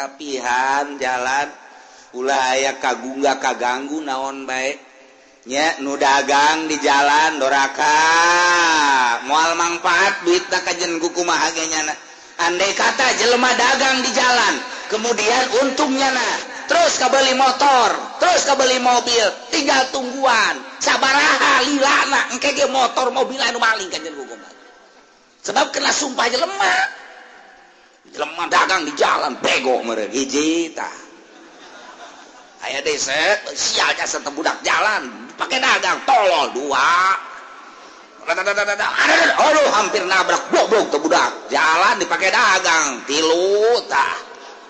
Rapihan jalan ulah aya kagungga kaganggu naon bae nya nu dagang di jalan doraka moal mangfaat duitna kajen ku kumaha ge nyana. Andai kata jelema dagang di jalan kemudian untungnya na terus kabeli motor terus kabeli mobil tinggal tungguan sabaraha lilana engke ge motor mobil anu maling kajen ku kumaha sebab kena sumpah jelema jelema dagang di jalan bego meureun hiji tah. Aya deui sial jasa budak jalan pakai dagang tolol dua. Aduh hampir nabrak goblok tuh budak jalan dipakai dagang tilu tah.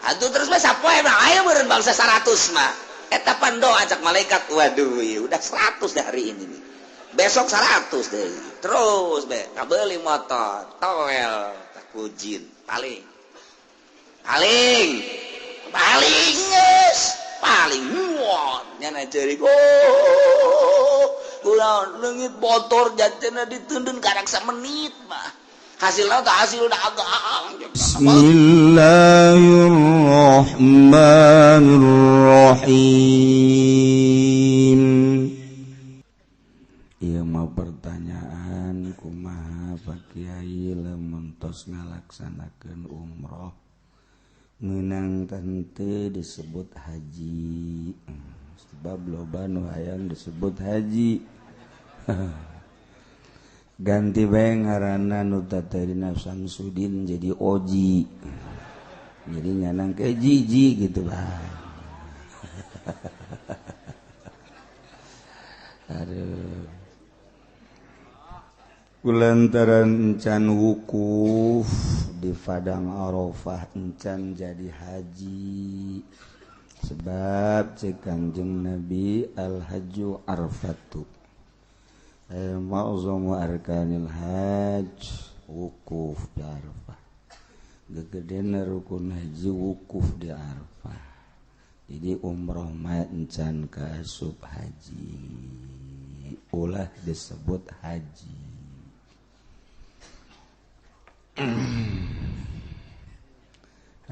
Atuh terus mah sapoe mah aya meureun bangsa 100 mah. Eta pan doa cak malaikat waduh udah 100 deh hari ini nih. Besok 100 deh. Terus be kabeli motor toel tak kujin paling paling paling geus paling muat nyana ceurik oh ulah leungit motor jatena ditundun karak samenit mah hasilna teh hasil dagang. Bismillahirrahmanirrahim. Ieu mah pertanyaan kumaha Pak Kiai lamun tos ngalaksanakeun umroh menang tante disebut haji sebab loba nu hayang disebut haji. Ganti bae ngaranna nu tatadina Samsudin jadi Oji jadi nyanang ke jiji gitu lah. Aduh kulantaran encan wukuf di Padang Arafah encan jadi haji sebab cek Kangjeng Nabi al-hajju arfatu ma'zamu arkanil hajj wukuf di Arafah gegedena rukun haji wukuf di Arafah jadi umroh mah encan kaasup haji ulah disebut haji.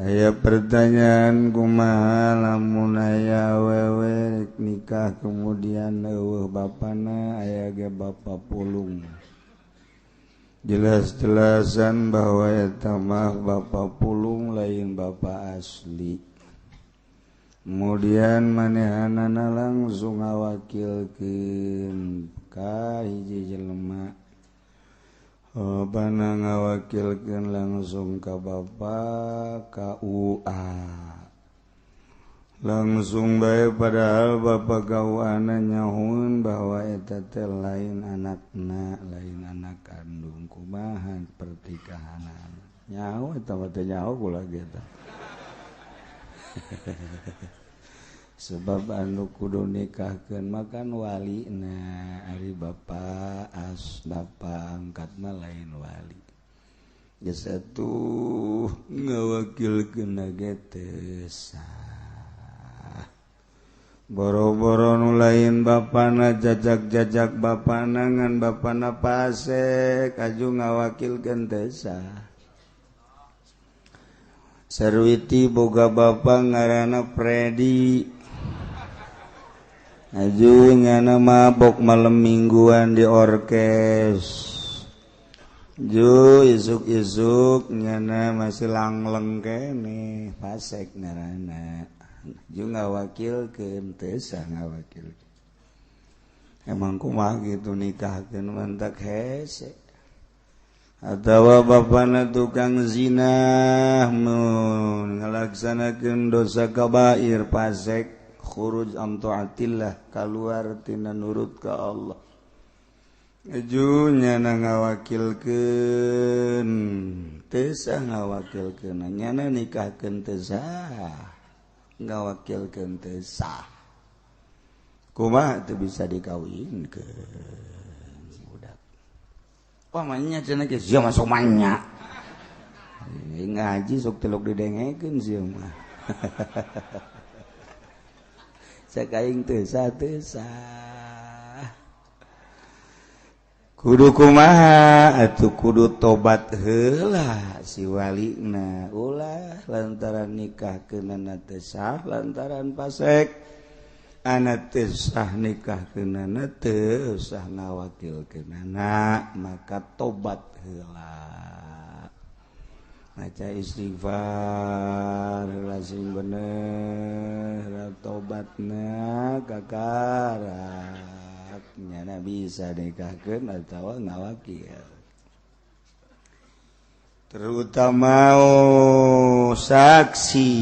Aya pertanyaan kumaha lamun aya awewe nikah kemudian eueuh bapana aya ge bapa pulung jelas-jelasan bahwa eta mah bapa pulung lain bapa asli kemudian manehanana langsung ngawakilkeun ka hiji jelema. Oh, bana ngawakilkeun langsung ka bapa KUA langsung bae padahal bapa KUA na nyahueun bahwa eta teh lain anakna lain anak kandung kumaha pertikahanan nyaho eta mah teh nyaho kula ge eta. Sebab anu kudu nikahkeun makan walina ari bapa as bapa angkat mah lain wali geus atuh ngawakilkeun ge teu sah boro-boro nu lain bapana jajak-jajak bapana ngan bapana pasek aju ngawakilkeun teu sah. Sarwiti boga bapa ngaranna Freddy aju nyana mabok malam mingguan di orkes ju isuk-isuk nyana masih langleng kene pasek ngaranna ju ngawakilkeun teu sah ngawakil emang kumaha kitu nikahkeun mantak hese atawa bapana tukang zina mun ngalaksanakeun dosa kabair pasek khuruj an taatillah kaluar tina nurut ka Allah eju nyana ngawakilkeun teu sah ngawakilkeun nyana nikahkeun teu sah ngawakilkeun teu sah kumaha teu bisa dikawinkeun budak wah manya cenah ge sia masuk manya ngaji sok telok didengekeun sia mah. Cek aing teu sah teu sah. Kudu kumaha atuh kudu tobat heula si walina ulah lantaran nikahkeunana teu sah lantaran fasek anak teu sah nikahkeunana teu sah ngawakilkeunana maka tobat heula maca istighfar heula sing bener tobatna kakarak nyana bisa nikahkeun atawa ngawakil terutama saksi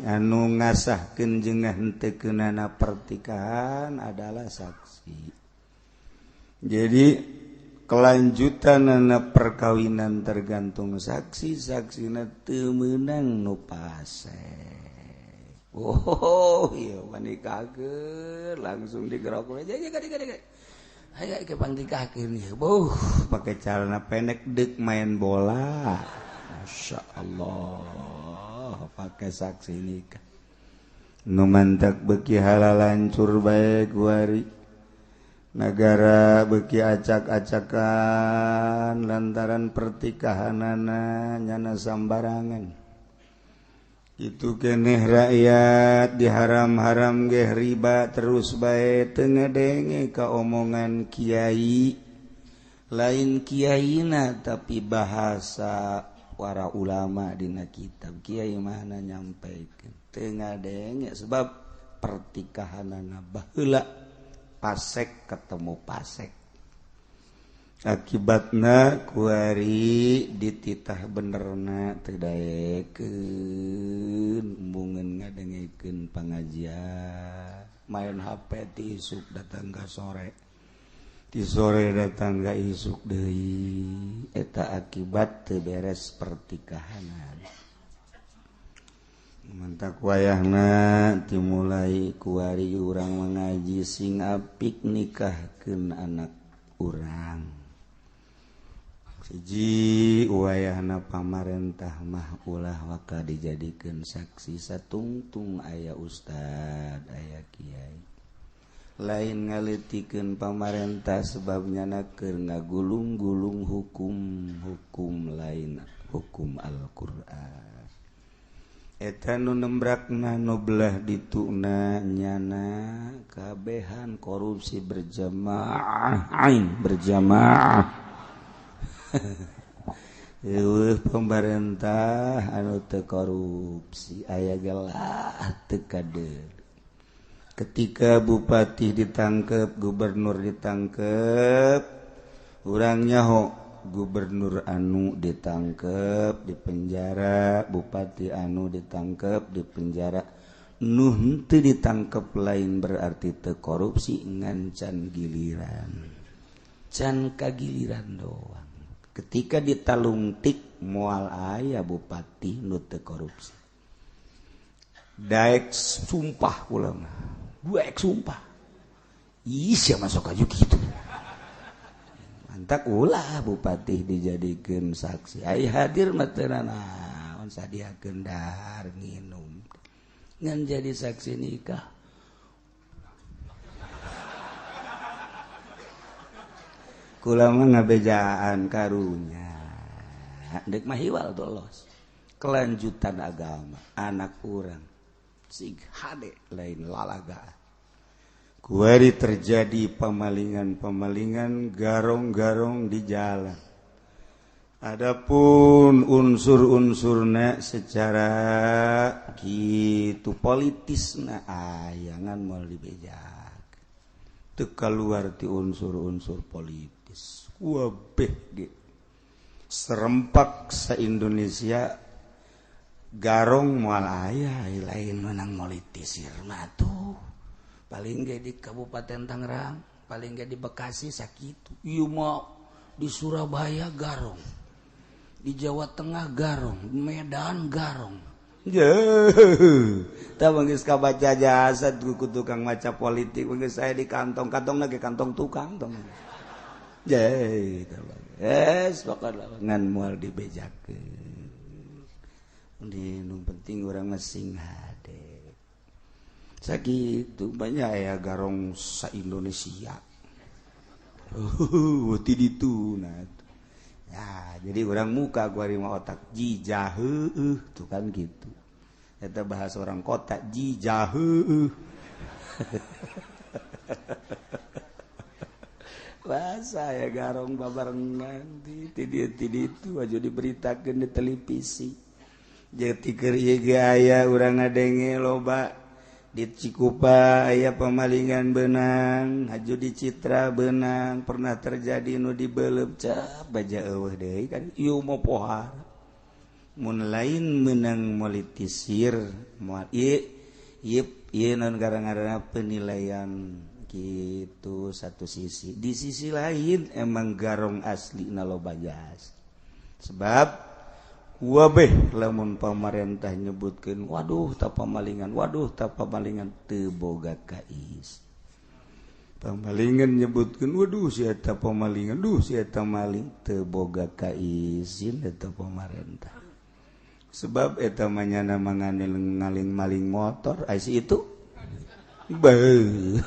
anu ngasahkeun jeung henteu keunana pertikahan adalah saksi. Jadi kelanjutanana perkawinan tergantung saksi, saksina teu meunang nu fasek. Oh iya menikahkeun langsung digerok aja gede. Ayo ke pangnikahkeun ieu. Buh, pakai celana pendek deuk main bola. Masya Allah, pakai saksi nikah. Nu mantak beuki halalancur bae kuari. Nagara beuki acak-acakan lantaran pertikahanana nyana sambarangan. Itu keneh rakyat diharam-haram geh riba terus bae teu ngadenge ka omongan kiai lain kiaina tapi bahasa para ulama dina kitab kiai mana nyampaikeun teu ngadenge sebab pertikahanana baheula pasek ketemu pasek akibatna kuari dititah benerna teu daekeun embungeun ngadengekeun pangajian main HP ti isuk datang ka sore ti sore datang ka isuk deui eta akibat teu beres pertikahanan mantak wayahna dimulai kuari urang mengaji sing apik nikahkeun anak urang. Siji wayahna pamarentah mah ulah waka dijadikeun saksi satungtung aya ustad aya kiai lain ngaleutikeun pamarentah sebab nyana keur ngagulung-gulung hukum lain hukum Al-Qur'an eta nu nembrakna nu belah dituna nyana kabehan korupsi berjamaah aing berjamaah. Eueuh pemerintah anu teu korupsi aya gelah teu kadeul. Ketika bupati ditangkep, gubernur ditangkep, urang nyaho gubernur anu ditangkep di penjara, bupati anu ditangkep di penjara. Nu henteu ditangkep lain berarti teu korupsi ngan can giliran. Can kagiliran doang. Ketika ditalungtik moal aya bupati nu teu korupsi. Daek sumpah kula mah. Daek sumpah. Ih sia masuk aja kitu. Mantak ulah bupati dijadikeun saksi. Ai hadir mah teu nanaon sadiakeun dahar nginum. Ngan jadi saksi nikah. Kula mah ngabejaan karunya dek mah hiwal tolos kelanjutan agama anak urang sig hade lain lalaga kuari terjadi pemalingan-pemalingan garong-garong di jalan. Adapun unsur-unsurna secara kitu politisna ayangan moal dibejak teu kaluar ti unsur-unsur politis wabeh ge serempak se-Indonesia garong moal aya lain menang politisir mah tuh paling ge di Kabupaten Tangerang paling ge di Bekasi sakitu ieu mah di Surabaya garong di Jawa Tengah garong Medan garong. Tah geus kabaca jasad ku tukang maca politik geus saya di kantong-kantong lagi kantong tukang tong. Jeh, es pokokna ngan moal dibejakeun. Di nu penting urang mah sing hade. Sakitu banyak aya garong sa Indonesia. Ti ditu nah. Ya, jadi orang muka gua mah otak jijah heueuh tuh kan gitu. Eta bahasa orang kota jijah heueuh. Bahasa ya garong babarengan ti dieu ti ditu aju diberitakeun di televisi. Jadi keur ieu ge aya urang ngadenge loba di Cikupa aya pemalingan benang, haju di Citra benang, pernah terjadi nu dibeleup cap baja eueuh deui kan ieu mah pohara. Mun lain menang politisir moal ieu ieu ieu naon gara-gara penilaian gitu satu sisi. Di sisi lain emang garong asli na loba jas. Sebab wabeh lamun pamarentah nyebutkeun waduh ta pamalingan waduh ta pamalingan teu boga kais. Pamalingan nyebutkeun waduh si eta pamalingan duh si eta maling teu boga kaisin eta pamarentah. Sebab eta mah nyana mangaling maling motor ai si itu. Beuh.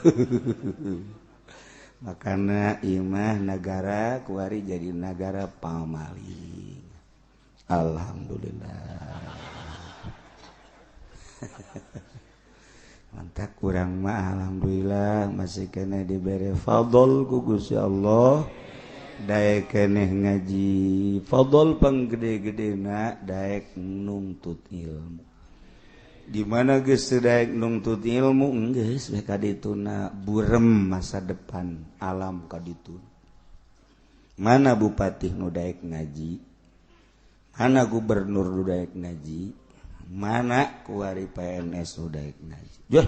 Makana imah nagara kuari jadi nagara pamaling. Alhamdulillah. Mantap kurang mah alhamdulillah masih kena diberi fadl ku Gusti Allah. Daek keneh ngaji fadl panggede-gedena daek nungtut ilmu. Di mana geus daek nungtut ilmu geus we kadituna burem masa depan alam kadituna. Mana bupati nu daek ngaji? Mana gubernur nu daek ngaji, mana kuari PNS nu daek ngaji. Juh,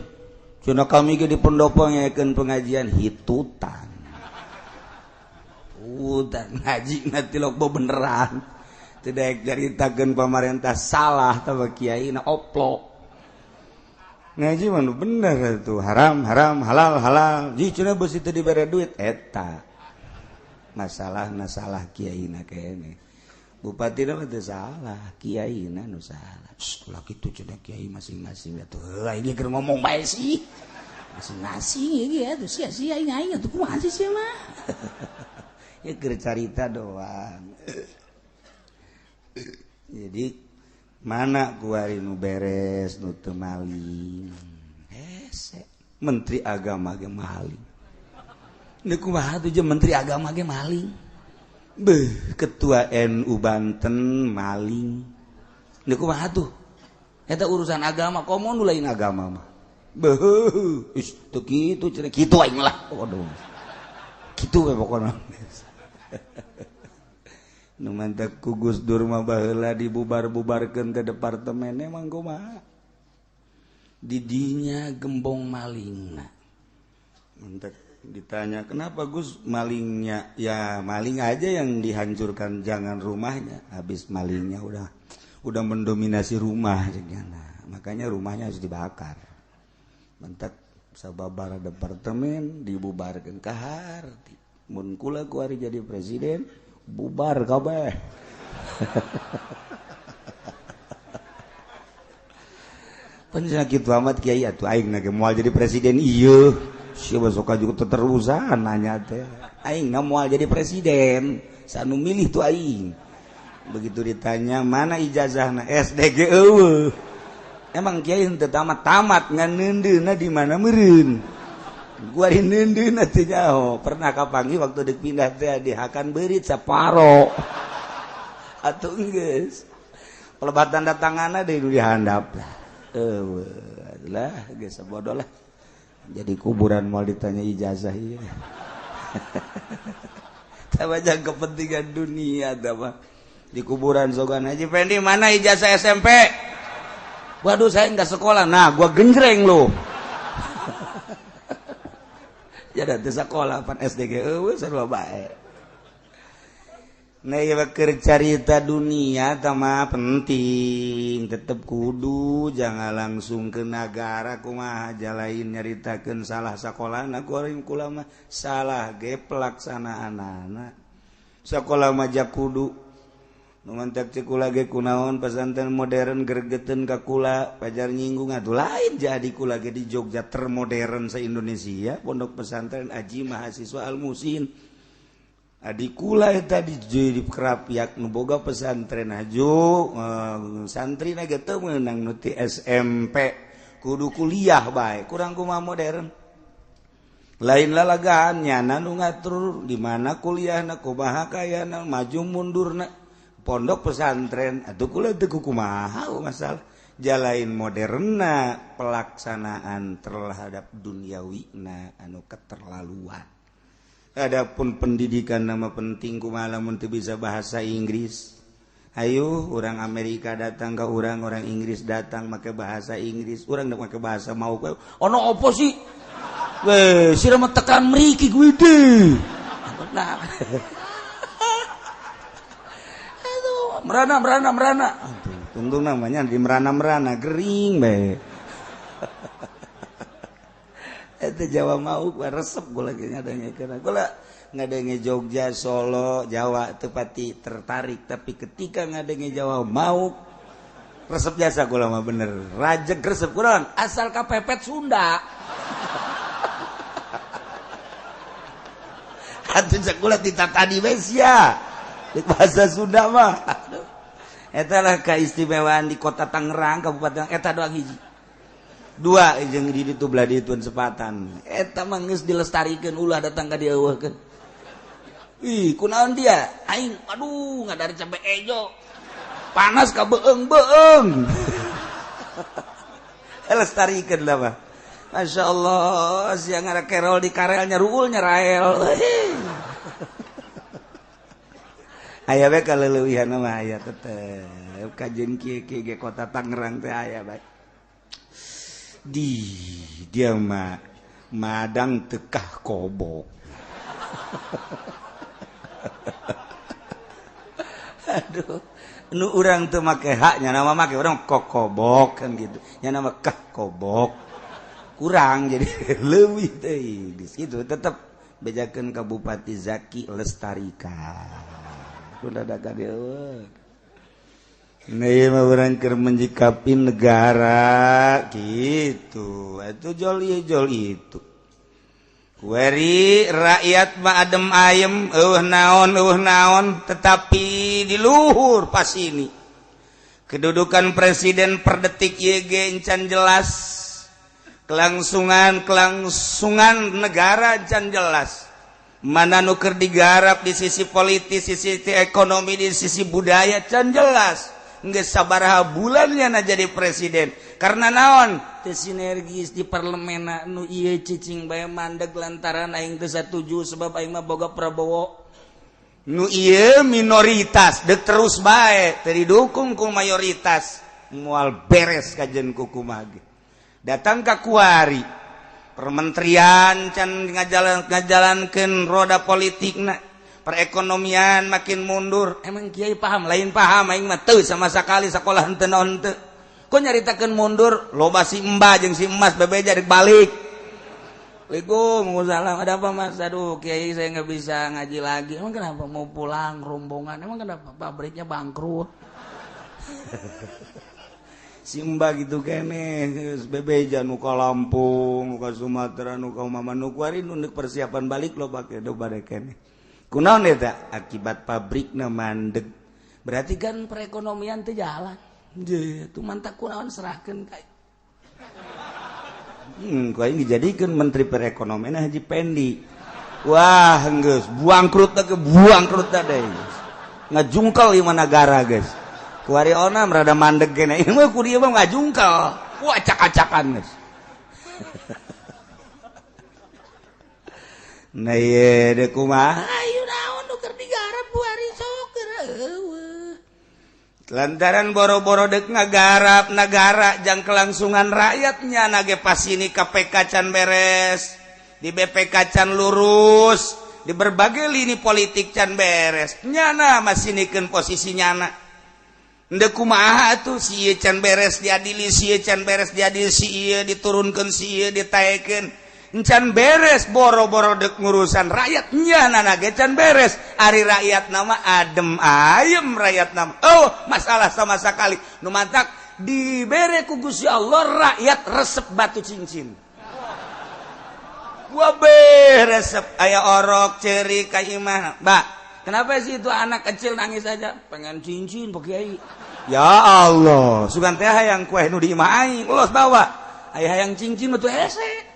cenah kami ge di pendopo ngayakeun pengajian hitutan. Udah ngaji nanti lok beneran. Teu daek caritakeun pamarentah salah tah kiai na oplok. Ngaji mah nu bener tuh, haram haram halal halal. Ji cenah beusi teu dibere duit eta. Masalahna salah kiai na kene. Bupati mah teu salah, kiai na nu salah. Ulah kitu cenah kiai masing-masing atuh. Heuh aing keur ngomong bae sih. Masing-masing ieu atuh sia-sia aing aing atuh kumaha sih sia mah. Ya keur carita doang. Jadi mana kuari nu beres nu teu maling. Hese menteri agama ge maling. Nu kumaha tuh jeung menteri agama ge maling. Beuh, ketua NU Banten maling. Nu kumaha tuh? Eta urusan agama, komo nu lain agama mah. Beuh, ih teu kitu cenah kitu aing lah. Waduh. Kitu we pokona. Nu mantak ku Gus Dur mah baheula dibubar-bubarkeun ke departemen emang kumaha? Didinya gembong malingna. Mantak ditanya kenapa Gus malingnya, ya maling aja yang dihancurkan, jangan rumahnya. Habis malingnya udah mendominasi rumah, nah, makanya rumahnya harus dibakar. Mentak sababara departemen dibubarkan kaharti. Mun kula kuari jadi presiden bubar kabeh. Penyakit amat kiai atuh aing na ge moal jadi presiden ieu. Siapa suka juga terusan nanya teh. Aing nggak mau jadi presiden, sanu milih tuh aing. Begitu ditanya mana ijazahna SDG eueuh. Emang kiai henteu tamat-tamat ngan neundeunna di mana meureun. Gua dineundeunna teh nyaho. Pernah kapanggih waktu deuk pindah teh dihakan beurit saparo. Atuh geus. Pelebatan datanganna deui dihandap lah. Eueuh lah geus bodoh lah. Jadi kuburan mau ditanya ijazah iya. Tapi jangan kepentingan dunia tama. Di kuburan sogan Haji Fendi mana ijazah SMP? Waduh saya nggak sekolah. Nah gua genjreng lo. Ya ada sekolah pan SDG eueuh sarua bae. Nah ieu keur carita dunia tama penting tetep kudu jangan langsung ke nagara kumaha jalain nyaritakeun salah sakolana kuring kula mah salah ge pelaksanaanana. Sakola mah ja kudu nu mantak cek kula ge kunaon pesantren modern gergeteun ka kula pajar nyinggung atuh lain jadi kula ge di Jogja termodern se Indonesia pondok pesantren Aji mahasiswa Al Musin. Adi kula eta di Kerapiak nu boga pesantren haju santri na ge teu meunang nu ti SMP kudu kuliah bae kurang kumaha modern. Lain lalagaan nyana nu ngatur di mana kuliahna kumaha kayana maju mundurna pondok pesantren atuh kula teu kumaha masalah jalain moderna pelaksanaan terhadap duniawina anu keterlaluan. Adapun pendidikan nama penting kumaha lamun teu bisa bahasa Inggris. Ayo orang Amerika datang ke orang, orang Inggris datang make bahasa Inggris, urang make bahasa mau kowe. Ono opo sih? Weh, sira mah tekan mriki kuwi deh. Nah. Aduh, merana. Aduh, tungtung namanya di merana-merana gering bae. Itu Jawa mau gua resep gua lagi ngadenge karena gua ngadenge Jogja, Solo, Jawa tepati tertarik, tapi ketika ngadenge Jawa mau resep jasa gua mah bener. Rajeg resep kurang asal kapepet Sunda. Atuh cek gula tita tadi we sia. Di bahasa Sunda mah. Aduh. Eta lah keistimewaan di kota Tangerang, kabupaten eta doang hiji. Dua jeung di ditu belah ditu sepatan. Eta mah geus dilestarikeun ulah datang ka dieu eueuhkeun. Ih, kunaon dia? Aing aduh ngadari cabe ejo. Panas ka beung-beung. Lestarikeun lah mah. Masya Allah, siang ada kerol di karelnya ruul nyerael. Aya we kaleuwihan mah aya tetep kajeun kieu kieu ge kota Tangerang teh aya bae. Di dia mah madang tekah kobok. Aduh, nu urang teu make haknya nama make urang kokobok kan gitu. Nya nama kah kobok. Kurang jadi leuwih teh di situ tetep bejakeun ka Bupati Zaki lestarikan. Kuda daga deui. Nah, mah urang keur menyikapi negara gitu. Itu jol ieu jol itu. Kueri rakyat mah adem ayem eueuh naon tetapi di luhur pas ini. Kedudukan presiden per detik ieu ge encan jelas. Kelangsungan negara can jelas. Mana nu keur digarap di sisi politis, sisi ekonomi, di sisi budaya can jelas. Geus sabaraha bulannya na jadi presiden. Karena naon? Teu sinergis di parlemen nu ieu cicing bae mandeg lantaran aing teu satuju sebab aing mah boga Prabowo. Nu ieu minoritas deuk terus bae teu didukung ku mayoritas. Moal beres kajen ku kumaha ge. Datang ke kuari permenterian can ngajalankeun roda politikna, perekonomian makin mundur. Emang kiai paham? Lain paham aing mah teu sama sekali sekolah henteu naon teu. Kok nyaritakeun mundur? Loba si embah jeung si emas bebeja rek balik. Waalaikumsalam, ada apa mas? Aduh kiai saya nggak bisa ngaji lagi. Emang kenapa? Mau pulang rombongan. Emang kenapa? Pabriknya bangkrut. Si mbak gitu kene bebeja nu ka Lampung, nu ka Sumatera, nu ka Mama nu kuari nu persiapan balik lo pake do bare kene. Kunaon eta? Akibat pabrikna mandeg. Berarti kan perekonomian teu jalan. Je, tu mantak kunaon serahkeun ka. Ku aing dijadikeun menteri perekonomian Haji Pendi. Wah, geus buangkrut teh buangkrut teh deui. Ngajungkel ieu negara geus. Kuari onam rada mandeg kene. Ieu mah ku dieu mah ngajungkel. Wah, acak-acakan geus. Nah ieu deui kumaha? Ayo naon nu keur digarap kuari sok eueuh. Lantaran boro-boro deuk ngagarap nagara jang kelangsungan rakyatnya nage pas ini KPK can beres, di BPK can lurus, di berbagai lini politik can beres. Nyana masih nikeun posisi nyana. Ndek kumaha atuh si ieu can beres diadili, si ieu can beres diadili, si ieu diturunkeun, si ieu ditaekeun. Encan beres boro-boro dek ngurusan rakyat nyana ge can beres. Ari rakyat nama adem ayem rakyat nama. Oh, masalah sama sekali. Nu mantak dibere ku Gusti Allah rakyat resep batu cincin. Gua beresep aya orok ceri ka imah. Mbak, kenapa sih itu anak kecil nangis aja? Pengen cincin Pak Kiai. Ya Allah, sugan teh hayang kue nu di imah aing, los bawa. Aya hayang cincin mah tuh hese.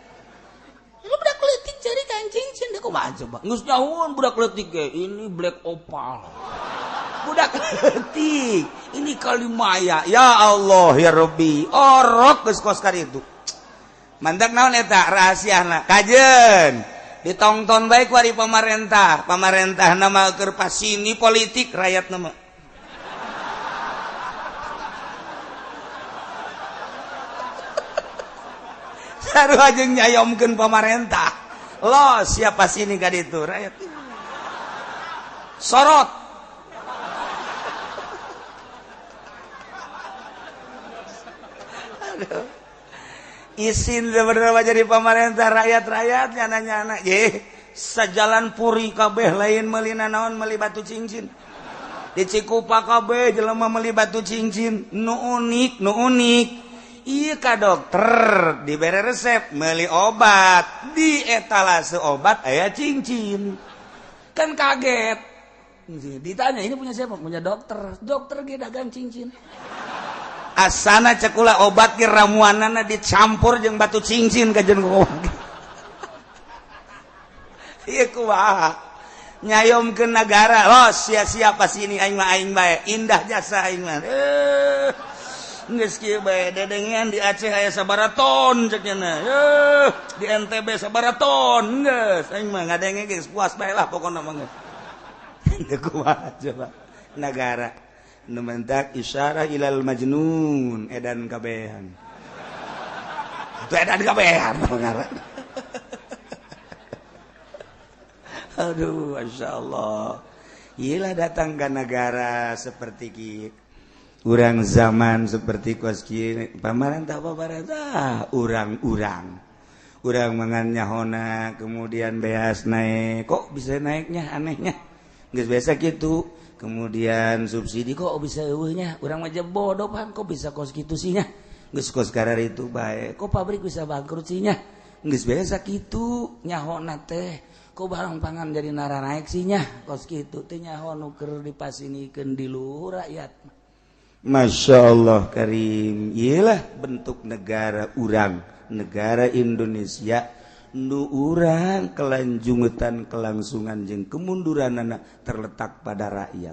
Lu budak leutik ceri kan cincin deh kumaha coba. Geus nyahoan budak leutik ge, ini black opal. Budak leutik, ini kalimaya. Ya Allah ya Rabbi, orok geus kos karitu. Mantak naon eta rahasiana? Kajen ditongton baik wari pemerintah. Pemerintah nama keur pasini politik rakyat nama. Sarua jeung nyayomkeun pemerintah. Lo siapa sini ka ditu rakyat. Sorot. Aduh. Isin sebenarnya jadi pemerintah rakyat-rakyatnya nanya-nanya ye sejalan puri kabeh lain meuli nanaon meuli batu cincin di Cikupa kabeh jelema meuli batu cincin nu unik ieu ka dokter dibere resep meuli obat di etalase obat aya cincin kan kaget ditanya ini punya siapa punya dokter dokter ge dagang cincin asana cekula obat ge ramuanana dicampur jeung batu cincin kajen kumaha ieu kumaha nyayomkeun nagara los sia-sia pas ini aing mah aing bae indah jasa aing mah geus kieu bae dedengean di Aceh aya sabaraton cek nya di NTB sabaraton geus aing mah ngadenge geus puas bae lah pokona mah geus teu kumaha coba nagara nu mentak isyarah ilal majnun edan kabehan itu edan kabehan pengaran. Aduh Masya Allah iyalah datang ke negara seperti kieu urang zaman seperti kos kieu pamarentah pamarentah urang-urang urang mangan nyahona kemudian beas naik kok bisa naiknya anehnya geus biasa kitu. Kemudian subsidi kok bisa eueuhnya urang mah bodoh pan kok bisa kos kitu sih nya geus kos karar itu bae kok pabrik bisa bangkrut sih nya geus biasa kitu nyahona teh kok barang pangan jadi nara naik sih nya kos kitu teh nyaho nu keur dipasinikeun di luhur rakyat. Masya Allah karim iyalah bentuk negara urang negara Indonesia nu urang kelanjungan kelangsungan jeung kemunduranana terletak pada rakyat.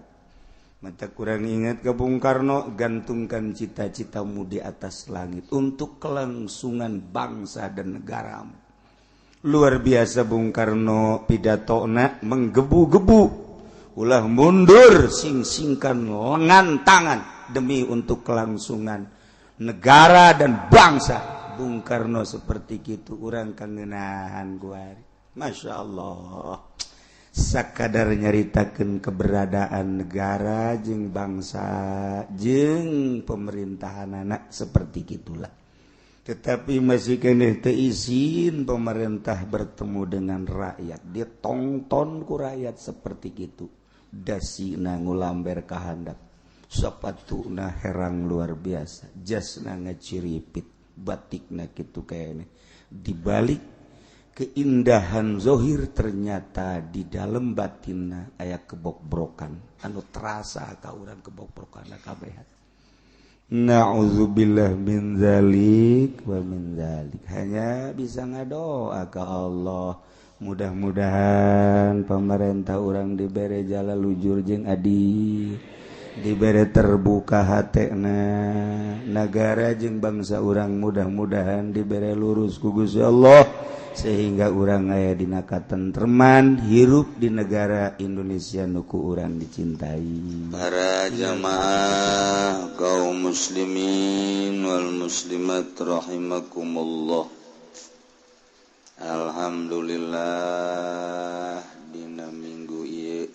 Mata kurang ingat ke Bung Karno, gantungkan cita-citamu di atas langit untuk kelangsungan bangsa dan negaramu. Luar biasa Bung Karno pidatona menggebu-gebu, ulah mundur sing-singkan lengan tangan demi untuk kelangsungan negara dan bangsa. Bung Karno seperti gitu urang kangenahan kuari. Masya Allah sakadar nyaritakeun keberadaan negara jeung bangsa jeung pemerintahan anak seperti gitulah. Tetapi masih keneh teu izin pemerintah bertemu dengan rakyat ditongton ku rakyat seperti gitu dasina ngulamber ka handap sapatuna herang luar biasa jasna ngaciripit batikna gitu kayaknya. Dibalik keindahan zohir ternyata di dalam batinna aya kebokbrokan anu terasa ka urang kebokbrokan kabehan. Na'udzubillah min zalik wa min zalik. Hanya bisa ngadoa ka Allah mudah-mudahan pemerintah urang dibere jala lujur jeung adil, dibere terbuka hatena, negara jeung bangsa urang mudah-mudahan dibere lurus ku Gusti Allah sehingga urang aya dina katentreman hirup di negara Indonesia nu ku urang dicintai. Para jamaah kaum muslimin wal muslimat rahimakumullah. Alhamdulillah dina minggu ieu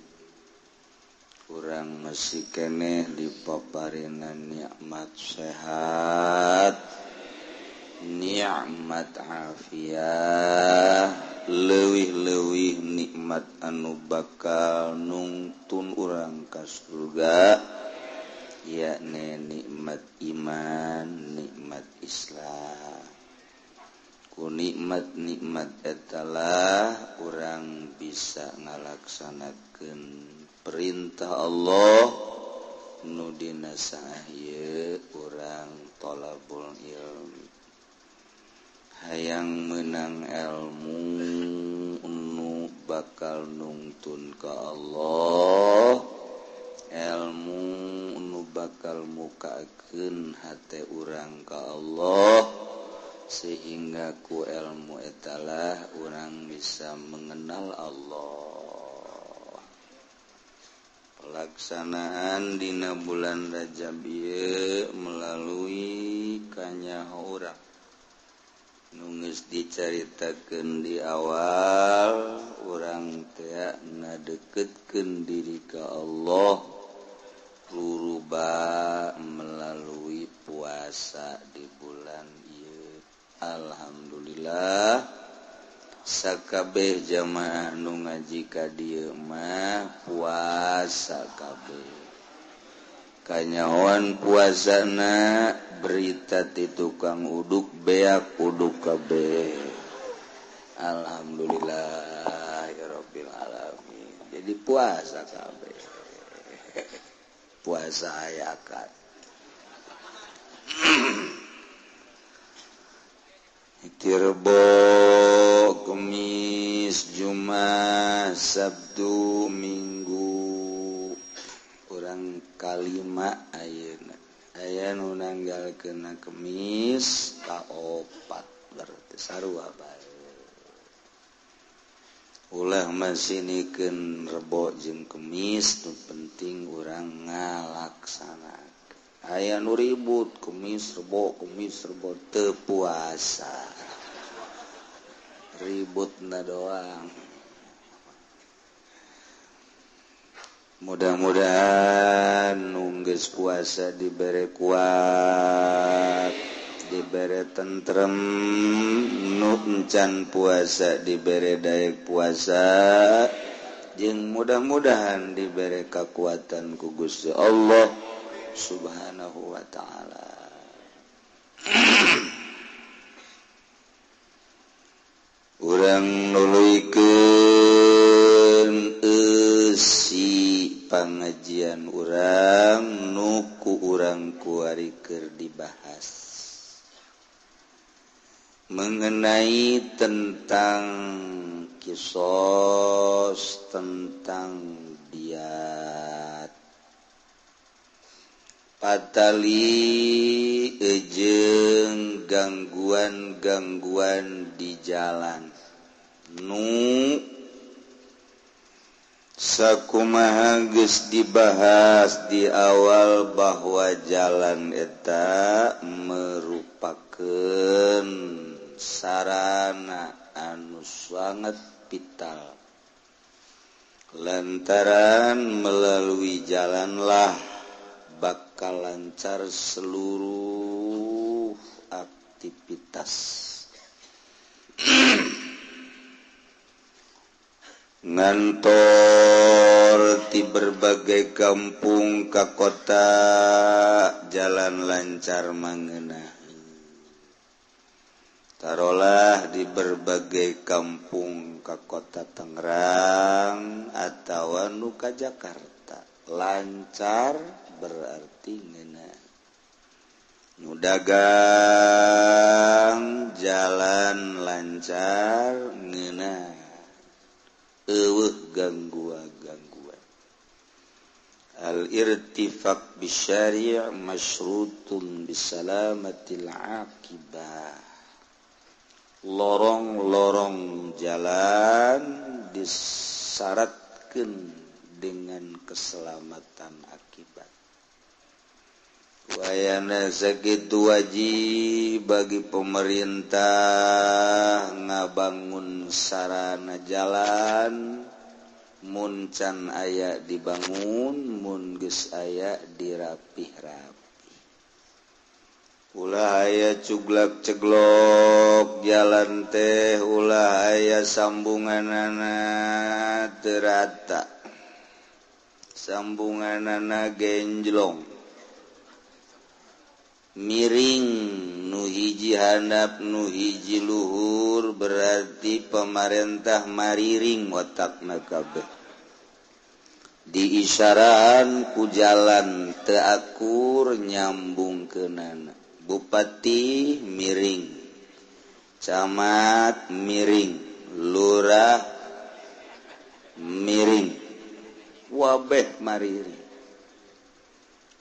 urang masih keneh dipaparinan nikmat sehat, nikmat afiah, leuwih-leuwih nikmat anu bakal nungtun urang ka surga, yakni nikmat iman, nikmat Islam. Ku nikmat-nikmat etalah urang bisa ngalaksanakeun perintah Allah nu dina saah ieu urang thalabul ilmi. Hayang menang ilmu nu bakal nungtun ka Allah, ilmu nu bakal mukakeun hate urang ka Allah, sehingga ku ilmu etalah urang bisa mengenal Allah. Pelaksanaan dina bulan Rajab ieu melalui kanyaho urang nu geus dicaritakeun di awal, urang teh ngadeukeutkeun diri ka Allah ruruba melalui puasa di bulan ieu. Alhamdulillah sakabeh jamaah nu ngaji ka dieu mah puasa kabeh. Kanyahoan puasana berita ti tukang uduk beak uduk kabeh. Alhamdulillah ya rabbil alamin. Jadi puasa kabeh. Puasa ayakan. Rebo, Kemis, Jumat, Sabtu, Minggu urang kalima ayeuna. Aya nu nanggalkeun Kemis kaopat berarti sarua bae. Ulah masinikeun Rebo jeung Kemis, nu penting urang ngalaksanakeun. Aya nu ribut Kemis Rebo teu puasa. Ributna doang. Mudah-mudahan nu geus puasa dibere kuat, dibere tentrem, nu encan puasa dibere daek puasa, jeung mudah-mudahan dibere kakuatan ku Gusti Allah Subhanahu wa ta'ala. Urang nuluykeun eusi pangajian urang nu ku urang kuari keur dibahas mengenai tentang kisos, tentang diat patali ejeng gangguan-gangguan di jalan nu sakumaha geus dibahas di awal bahwa jalan eta merupakeun sarana anu sangat vital, lantaran melalui jalanlah bakal lancar seluruh aktivitas. Ngantor di berbagai kampung ka kota jalan lancar mangeuna. Tarolah di berbagai kampung ka kota Tangerang atawa nu ka Jakarta lancar berarti ngeuna. Nu dagang jalan lancar ngeuna, eueuh gangguan-gangguan. Al-irtifaq bisyari' masyrutun bisalamatil aqibah. Lorong-lorong jalan disyaratkeun dengan keselamatan akibat. Wayana sakitu wajib bagi pemerintah ngabangun sarana jalan, mun can aya dibangun, mun geus aya dirapih-rapih. Ulah aya cuglak ceglok jalan teh, ulah aya sambunganana teu rata, sambunganana genjlong. Miring nu hiji handap nu hiji luhur berarti pemerintah mariring otakna kabeh. Diisyaraan ku jalan teu akur nyambung keunana. Bupati miring, camat miring, lurah miring, wabeh mariring.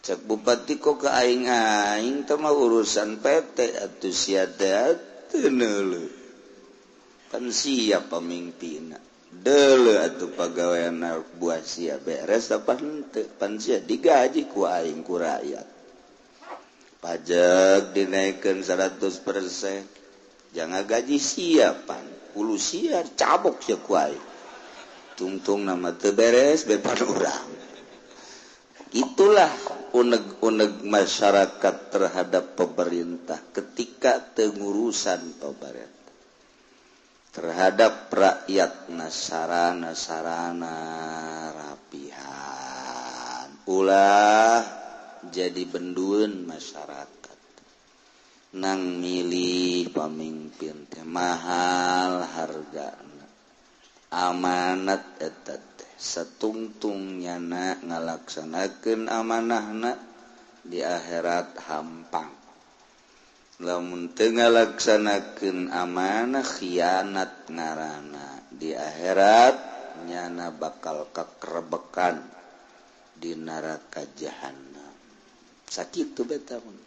Cek bupati kok ke aing-aing teh mah urusan PT atuh sia teh teu neuleuh. Pan siap pamimpinna. Deuleu atuh pagawean buah sia beres apa henteu, pan sia digaji ku aing ku rakyat. Pajak dinaikkan 100%, jangan gaji siapan puluh sia cabok sia ku aing. Tungtung nama teu beres bepan urang. Itulah uneg-uneg masyarakat terhadap pemerintah ketika tengurusan pemerintah terhadap rakyat nasarana-sarana rapihan ulah jadi bendun masyarakat nang milih pamimpin teh mahal hargana amanat eta teh satungtung nyana ngalaksanakeun amanahna di akhirat hampang lamun teu ngalaksanakeun amanah khianat ngaranna di akhirat nyana bakal kakrebekan di neraka jahanam. Sakitu beta mun.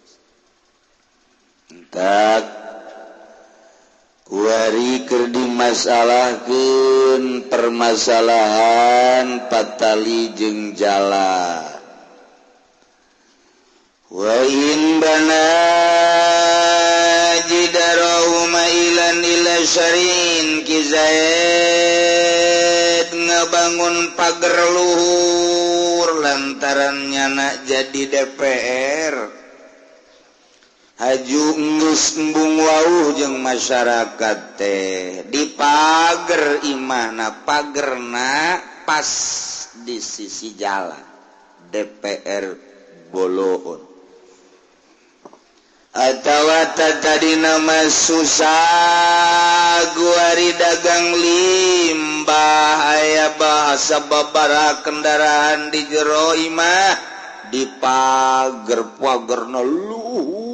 Entak kuari keur dimasalahkeun permasalahan patali jeung jala. Wa in bana jidarau mailan ila syarin Ki Zaid ngabangun pagar luhur lantaran nyana jadi DPR. Haju geus embung wauh jeung masyarakat teh di pager imahna pagerna pas di sisi jalan DPR Boloon. Atawa tadina mah susah guari dagang limbah aya bahasa babaraha kendaraan di jero imah di pager pagerna luhur.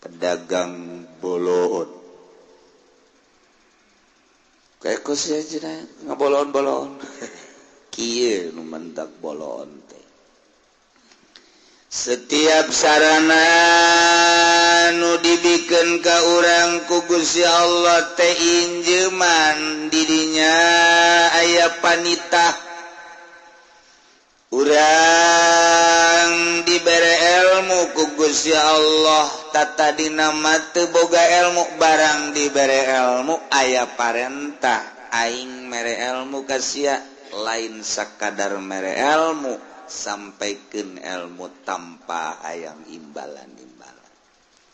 Pedagang Boloon kayak kos aja ngabolon-bolon kieu nu mendak boloon teh. Setiap sarana nu dibikeun ka urang ku Gusti Allah teh injeuman didinya aya panitah urang dibere ilmu ku Gusti Allah tata dina mah teu boga ilmu barang dibere ilmu aya parentah aing mere ilmu ka sia lain sakadar mere ilmu sampaikeun ilmu tanpa hayang imbalan-imbalan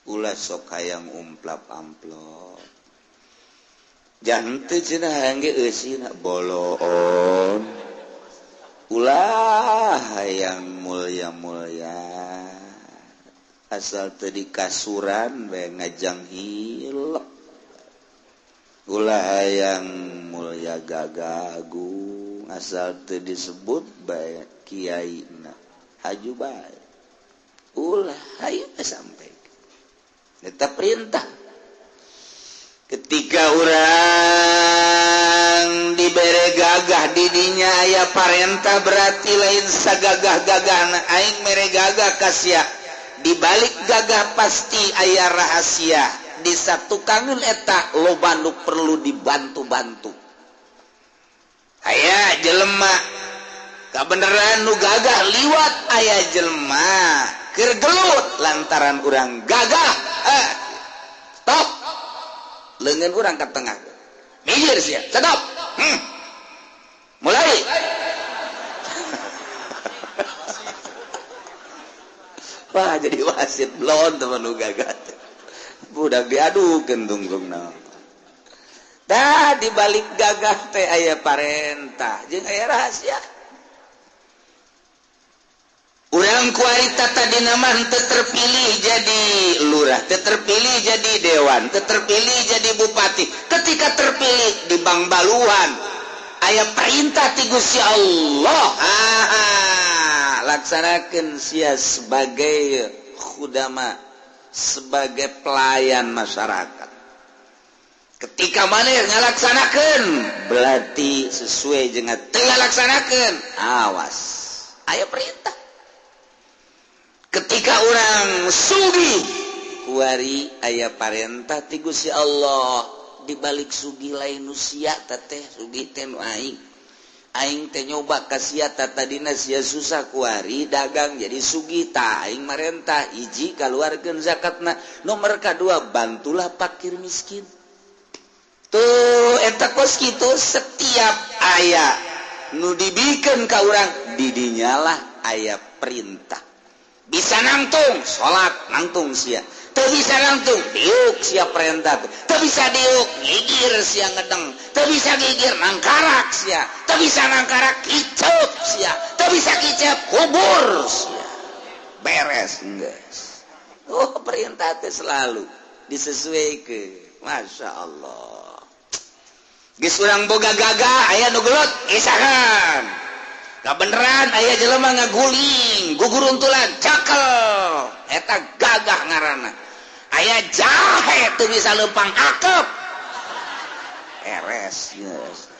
ulah sok hayang umplap amplop jangan teu cenah hayang ge eusina boloon ulah hayang mulia-mulia asal teu dikasuran bae ngajang hilep ulah hayang mulia gagagung asal teu disebut bae kiaina haju bae ulah hayu sampai eta perintah. Ketika urang dibere gagah didinya aya parentah berarti lain sagagah-gagahna aing mere gagah ka sia dibalik gagah pasti aya rahasia di satukangeun eta loba nu perlu dibantu-bantu aya jelema kabeneran nu gagah liwat aya jelema keur gelut lantaran urang gagah stop leungeun urang ka tengah minggir sia stop mulai wah jadi wasit blon teman nu gagah budak diadukeun tungtungna tah dibalik gagah teh aya parentah jeung aya rahasia. Urang kuarita tadi nama teu terpilih jadi lurah, teu terpilih jadi dewan, teu terpilih jadi bupati. Ketika terpilih di Bangbaluan aya perintah ti Gusti Allah, laksanakeun sia sebagai khudama, sebagai pelayan masyarakat. Ketika mana ngalaksanakeun berarti sesuai dengan teu ngalaksanakeun, awas aya perintah. Ketika orang sugih kuari aya parentah ti Gusti Allah, dibalik sugih lain nu sia teh, sugih teh nu aing. Aing teh nyoba ka sia tadina sia susah kuari dagang jadi sugih, tah aing marentah hiji kaluarkeun zakatna, nomor kadua bantulah fakir miskin. Tuh eta kos kitu setiap aya nu dibikeun ka urang didinyalah aya perintah. Bisa nangtung salat nangtung sia, teu bisa nangtung diuk sia perintah, teu bisa diuk gigir sia ngedeng, teu bisa gigir nangkarak sia, teu bisa nangkarak kicep sia, teu bisa kicep kubur sia. Beres geus. Oh perintah teh selalu disesuaikan. Masya Allah. Geus urang boga gagah aya nu gelut isahan. Kabeneran aya jelema ngaguling guguruntulan cakel eta gagah ngaranna. Aya jahe teu bisa leumpang akep eres geus.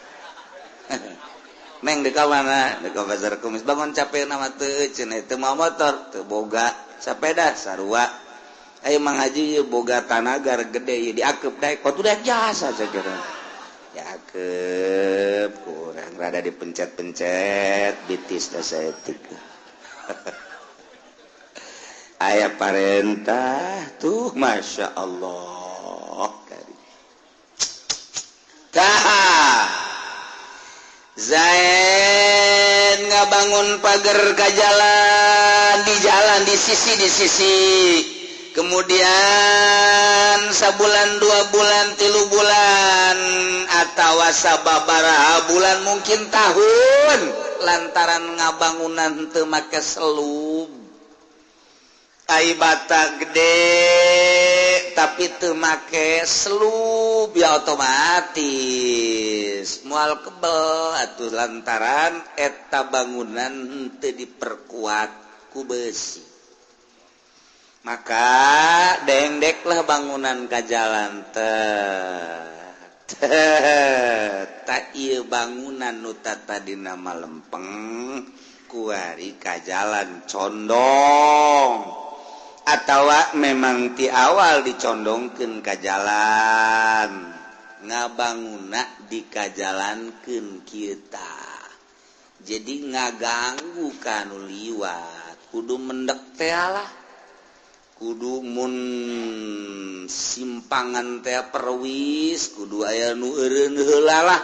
Neng di ka mana? Di ka pasar kumis bangun capek nama teu cenah teu mawa motor teu boga sepeda sarua. Aya Mang Haji boga tanagar gede ieu diakep daek kotu daek jasa saja. Yakep kurang rada dipencet-pencet bitis da saeutik. Aya parentah tuh Masya Allah. Tah Zain ngabangun pagar ka jalan, di jalan di sisi di sisi. Kemudian sabulan 2 bulan 3 bulan atawa sababaraha bulan mungkin tahun lantaran ngabangunan teu make selub. Ai bata gede tapi teu make selub ya otomatis moal kebel atuh lantaran eta bangunan teu diperkuat ku besi. Maka dengdeklah bangunan ka jalan teh. Tak ieu bangunan nu tadina lempeng kuari ka jalan condong atawa memang ti awal dicondongkeun ka jalan ngabanguna dikajalankeun kita jadi ngaganggu ka nu liwat kudu mendek teh lah kudu mun simpangan teh perwis kudu aya nu eureun heula lah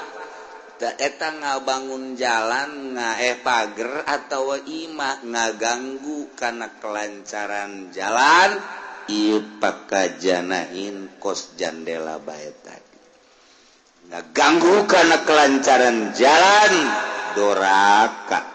da eta ngabangun jalan ngaeh pager atawa imah ngaganggu kana kelancaran jalan ieu pakajanahin kos jandela bae tadi ngaganggu kana kelancaran jalan doraka.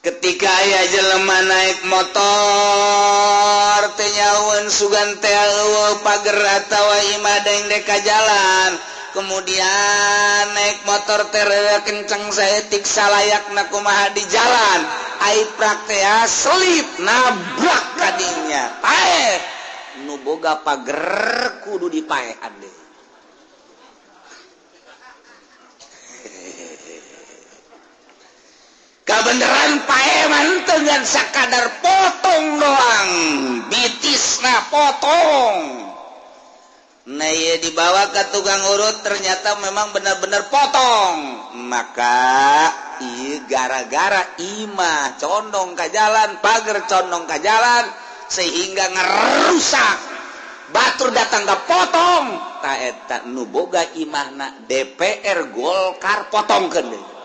Ketika aya jelema naik motor teh nyaun sugan teh eueuh pager atawa imah dengdek ka jalan, kemudian naik motor teh kenceng saeutik salayakna kumaha di jalan, ai praktea selip nabrak kadinya paeh nu boga pager kudu dipaehan deui. Kabeneran paeman dengan sakadar potong doang, bitisna potong. Nah ya dibawa ke tukang urut ternyata memang benar-benar potong. Maka iya gara-gara imah condong ke jalan, pagar condong ke jalan sehingga ngerusak. Batur datang ke potong. Ta eta nu boga imahna DPR Golkar potongkeun deui.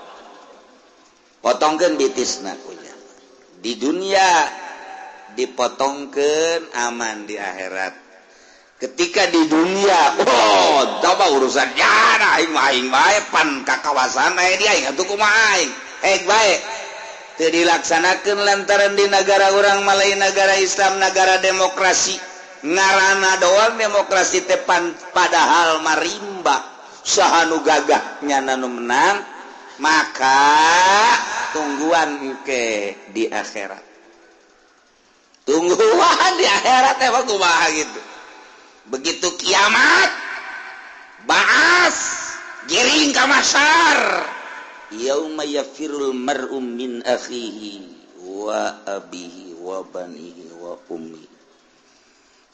Potongkeun bitisna kunya. Di dunia dipotongkeun aman di akhirat. Ketika di dunia, oh, coba urusan ya aing mah aing bae pan ka kawasan aya di aing atuh kumaha aing. Hek bae. Teu dilaksanakeun lantaran di negara urang mah lain negara Islam, negara demokrasi. Ngarana doang demokrasi teh, padahal marimba, saha nu gagah nyana nu menang. Maka tungguan engke di akhirat, tungguan di akhirat emang kumaha gitu. Begitu kiamat, baas giring ka mahsyar, yauma yafirul mar'u min akhihi wa abihi wa banihi wa ummi.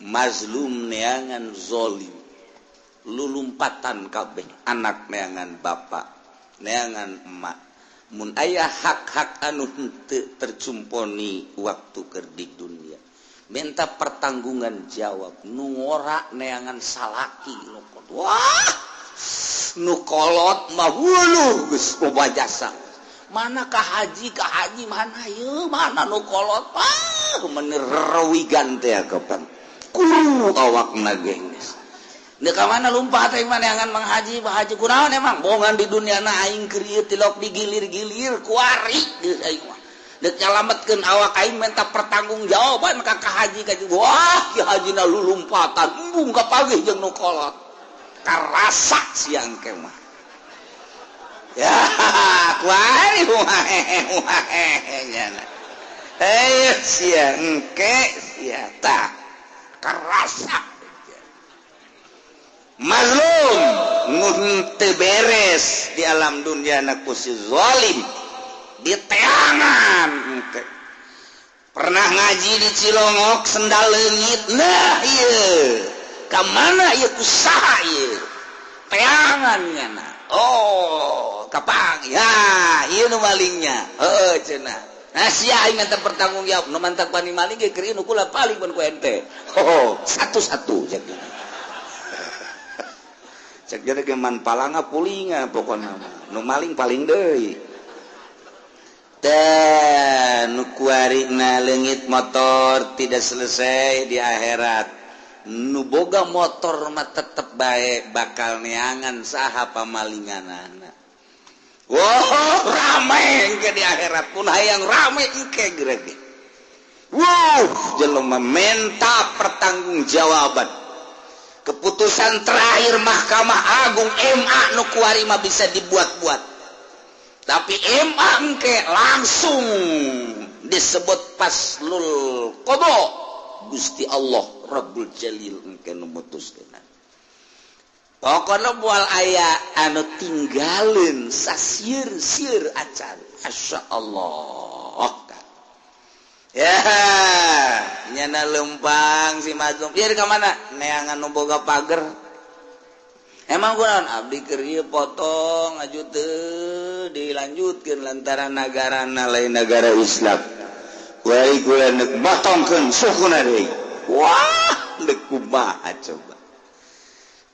Mazlum neangan zolim, lulumpatan kabeh, anak neangan bapak, neangan emak, mun aya hak-hak anu henteu tercumponi waktu keur di dunia, minta pertanggungan jawab. Nu ngora neangan salaki nu, wah, nu kolot mah hulu geus loba jasa. Mana ka haji, ka haji mana ye, mana nu kolot, ah, meuni rewigan teh kapan kuru awakna geus. Dek ka mana lumpat teh neangan Mang Haji, Mang Haji kunaon emang bongan di dunia na aing keur ieu tilok digilir-gilir kuari geus aing mah. Dek nyalametkeun awak aing minta pertanggungjawaban ka ka haji ka, wah, ki hajina lulumpatan embung kapagih jeung nu kolot. Karasa siang ke mah. Ya, kuari wae nyana. Eh, sia engke sia tah karasa mazlum nu teu beres di alam dunia na ku si zalim di teangan engke. Pernah ngaji di Cilongok, sendal leungit, nah ieu ka mana ieu, ku saha ieu teangan nyana? Oh, kapang ya ieu nu malingnya, heueuh cenah. Nah, sia aing minta pertanggung jawab, nu mantak wani maling ge keur nu kula paling mun ku ente. Oh, satu-satu cek. Cek jadi geman palanga pulinga pokona mah. Nu maling paling deui. Teh nu kuarina leungit motor tidak selesai di akhirat. Nu boga motor mah tetep bae bakal neangan saha pamalinganana. Wow, rame engke di akhirat pun hayang rame engke gerege. Wow, jelema minta pertanggungjawaban. Keputusan terakhir Mahkamah Agung MA nu kuari mah bisa dibuat-buat. Tapi MA engke langsung disebut faslul qada. Gusti Allah Rabbul Jalil engke nu mutuskeun. Pokoknya moal aya anu tinggalin sasieur-sieur acan. Masya Allah. Ya, nyana lempang si mazlum. Ieu ka mana? Neangan nu boga pager. Emang kunaon abdi keur ieu potong aju teu dilanjutkeun lantaran nagarana lain negara Islam. Wai kula neuk motongkeun sukuna deui. Wah, deuk kumaha coba.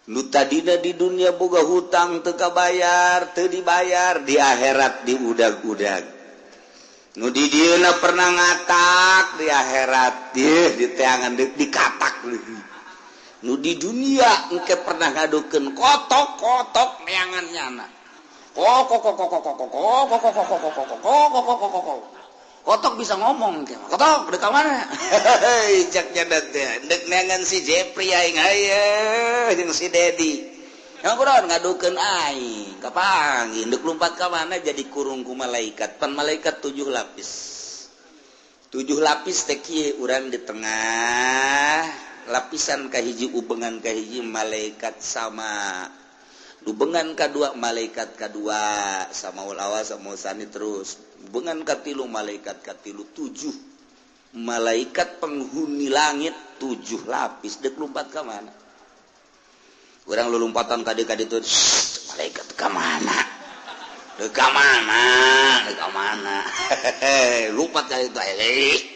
Nu tadina di dunia boga hutang teu kabayar, teu dibayar, di akhirat diudag-udag. Nu di dieuna pernah ngatak, di akhirat di teangan dikatak leuwih. Nu di dunia engke pernah ngadukeun kotok-kotok neangan nyana. Kok kok kok kok kok kok kok kok kok kok kok kok kok kok kok kok. Kotok bisa ngomong ke. Kotok dek ka mana? Hei, cek nya teh. Dek neangan si Jepri aing haye jeung si Dedi. Yang kunaon ngadukeun aing, kapanggih dek lumpat ka mana jadi kurung ku malaikat. Pan malaikat 7 lapis. 7 lapis teh kieu, urang di tengah, lapisan kahiji ubengan kahiji malaikat sama. Ubengan kadua malaikat kadua sama ul awal sama sani terus. Ubengan katilu malaikat katilu, 7 malaikat penghuni langit 7 lapis dek lumpat ka mana? Urang lulumpatan kade-kade itu, malaikat ka mana? Dek ka mana? Dek ka mana? Lompat kali itu,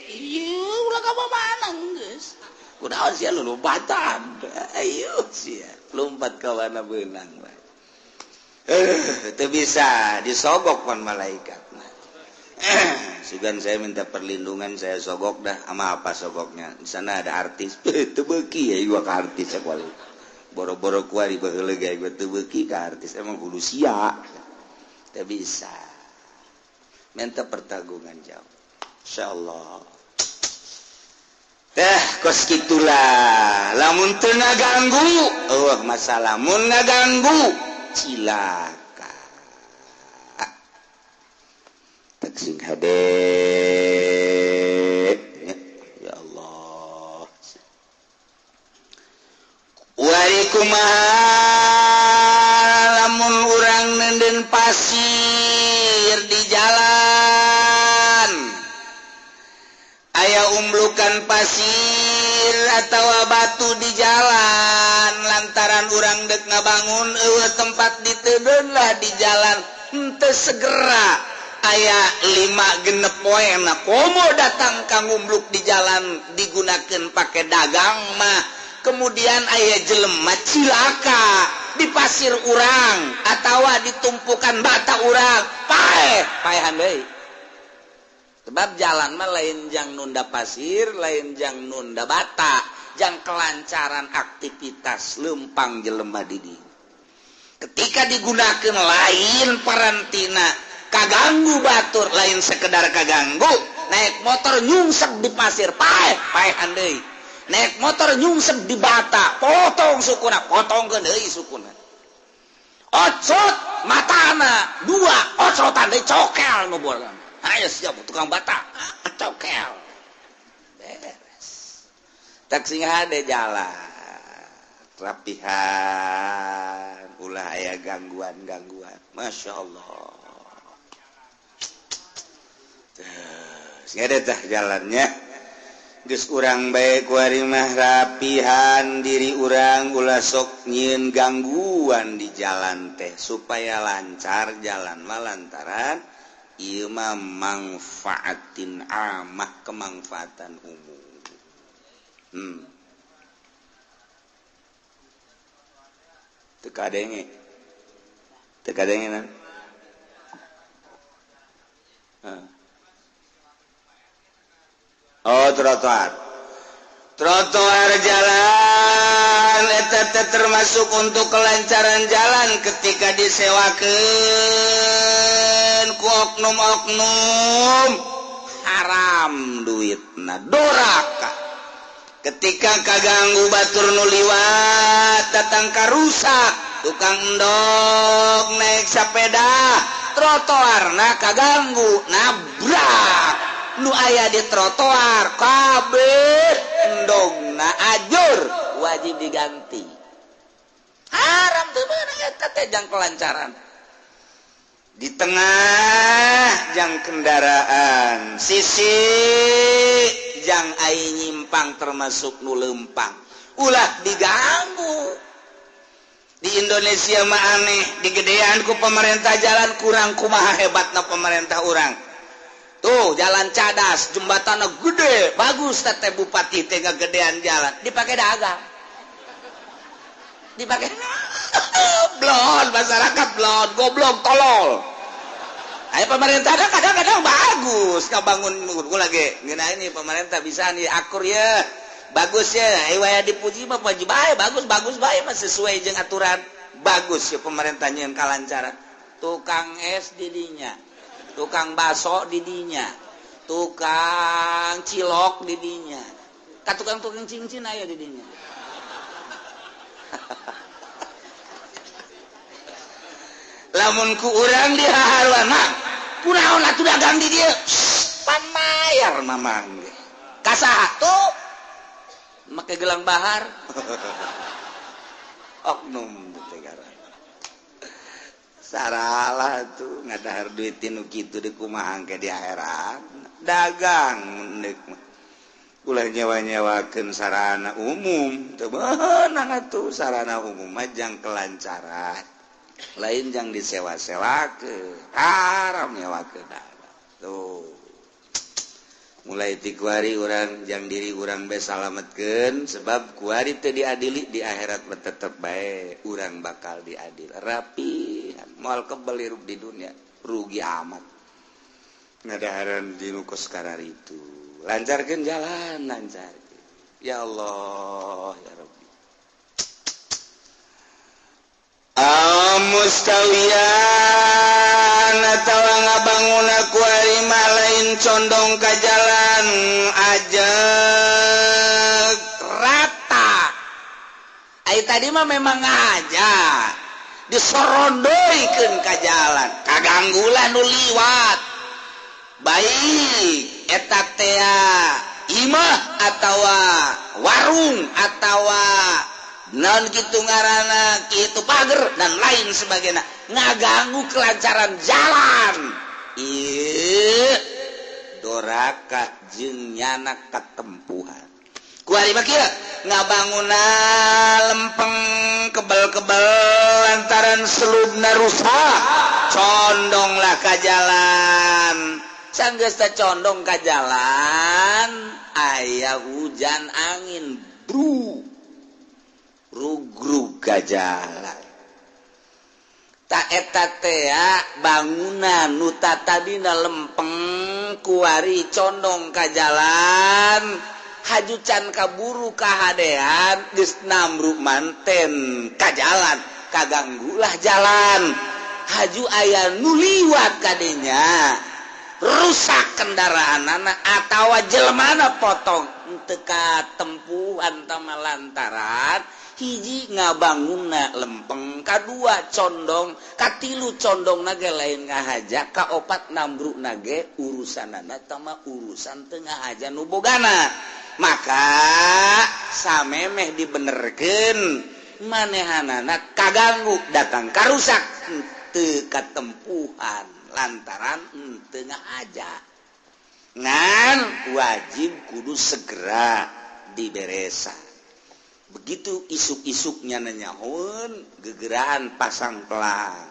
ieu ulah ka mana geus? Kunaon sia lulumpatan? Ayo sia, lompat ka mana beunang bae. Teu bisa disogok pan malaikat. Sugan saya minta perlindungan, saya sogok dah. Sama apa sogoknya? Di sana ada artis. Teu beuki ya gua ka artis sakuali. Boro-boro kuari baheula ge gua teu beuki ka artis, emang kudu sia. Teu bisa. Minta pertanggungan jawab. Insyaallah. Teh kos kitulah. Lamun teu ngaganggu, eueuh masalah. Mun ngaganggu, cilaka. Teh sing hade. Ya Allah. Wari kumaha lamun urang nenden pasir di jalan, aya umblukan pasir atawa batu di jalan, lantaran urang dek ngabangun eueuh tempat ditedeun lah di jalan, henteu segera aya 5 genep poe na komo datang ka ngumbluk di jalan digunakeun pake dagang mah. Kemudian aya jelema cilaka di pasir urang atawa ditumpukan bata urang, paeh paehan deui. Sebab jalan mah lain jang nunda pasir, lain jang nunda bata, jang kelancaran aktivitas lempang jelema di dieu. Ketika digunakan lain parantina, kaganggu batur, lain sekedar kaganggu, naik motor nyungsep di pasir, paeh paehan deui. Naik motor nyungsep di bata, potong sukuna, potongkeun deui sukuna. Ocot matana dua, ocotan deui cokel nu bola. Ayo siap tukang bata, cokel. Beres. Tak sing hade jalan. Rapihan, ulah aya gangguan-gangguan. Masya Allah. Sing hade tah jalannya. Geus urang bae kuari mah rapihan diri urang, ulah sok nyieun gangguan di jalan teh supaya lancar jalan mah, lantaran ieu mah mangfaatin amah, kemangfaatan umum. Teu kadenge. Teu kadenge nan. Oh, trotoar. Trotoar jalan eta teh termasuk untuk kelancaran jalan ketika disewakeun ku oknum-oknum, haram duitna, doraka. Ketika kaganggu batur nu liwat datang karusak, tukang endog naik sepeda, trotoarna kaganggu, nabrak nu aya di trotoar kabeh endogna ajur, wajib diganti. Haram teu meunang eta teh jang kelancaran. Di tengah jang kendaraan, sisi jang ai nyimpang termasuk nu lempang, ulah diganggu. Di Indonesia mah aneh, digedean ku pemerintah jalan kurang, kumaha hebatna pemerintah urang. Tuh jalan cadas, jembatannya gede, bagus teh bupati teh gedean jalan, dipakai dagang. Dipakai blon, masyarakat blon, goblok, tolol. Ayo pemerintah kadang-kadang bagus, ngabangun gua lagi ngeuna ini pemerintah bisa nih akur ya. Bagus ya, ayo waya dipuji mah puji bae, bagus bagus bae mah sesuai jeung aturan. Bagus ya pemerintahnya yang kalancaran. Tukang es didinya, tukang baso didinya, tukang cilok didinya, ka tukang-tukang cincin aya didinya. Lamun ku urang dihaharuan mah, kunaon atuh dagang di dieu? Pan mayar mamang ge. Ka saha tuh? Make gelang bahar. Oknum teh ngaran. Saralah tuh ngadahar duit nu kitu di kumaha ke di akhirat. Dagang deuk mah. Ulah nyewa-nyewakeun sarana umum, teu meunang atuh sarana umum mah jang kelancaran. Lain jang disewa-sewakeun, haram nyewakeun. Tuh. Mulai ti kuari urang jang diri urang bae salametkeun, sebab kuari teu diadili di akhirat mah tetep bae urang bakal diadil. Rapi moal kebel hirup di dunia, rugi amat. Ngadaharan di nu kos kararitu. Lancarkeun jalan, lancar. Ya Allah, ya Rabbi. Mustawiyan atawa ngabangun kuari jeung condong ka jalan ajeg rata. Ai tadi mah memang aja disorondoikeun ka jalan, kaganggulah nu liwat. Baik eta teh imah atawa warung atawa non kitu ngaranna kitu pager dan lain sebagainya, ngaganggu kelancaran jalan. Ieu doraka jeung nyana katempuhan. Kuari mah kieu ngabanguna lempeng kebel-kebel lantaran selubna rusak, condonglah ka jalan. Sanggeus teh condong ka jalan, aya hujan angin bru rugrug ka jalan. Ta eta teh bangunan nu tadina lempeng kuari condong ka jalan, haju can kaburu kahadean geus namruk manten ka jalan, kaganggulah jalan. Haju aya nu liwat kadinya, rusak kendaraanana atawa jelmana potong teu katempuhan tama lantaran hiji ngabangunna lempeng, kadua condong, katilu condong nage lain ngahaja, kaopat nambruk nage urusanana tama urusan teu ngahaja nu bogana. Maka samemeh dibenerkeun manehanana kaganggu datang karusak teu katempuhan lantaran teu ngahaja. Ngan wajib kudu segera diberesan. Begitu isuk-isuknya nanyahun gegeraan pasang pelang.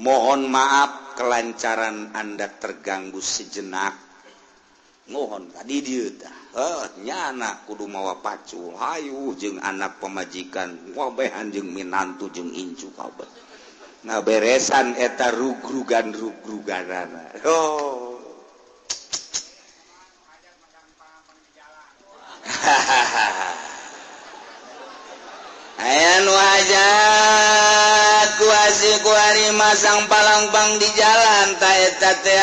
Mohon maaf kelancaran Anda terganggu sejenak. Mohon tadi dieu tah. Nyana kudu mawa pacul hayu jeung anak pamajikan, wabehan jeung minantu jeung incu kabeh. Ngaberesan eta rugrugan-rugruganana. Oh. Hahaha. Aya nu hajat kuasi kuari masang palangpang di jalan ta eta teh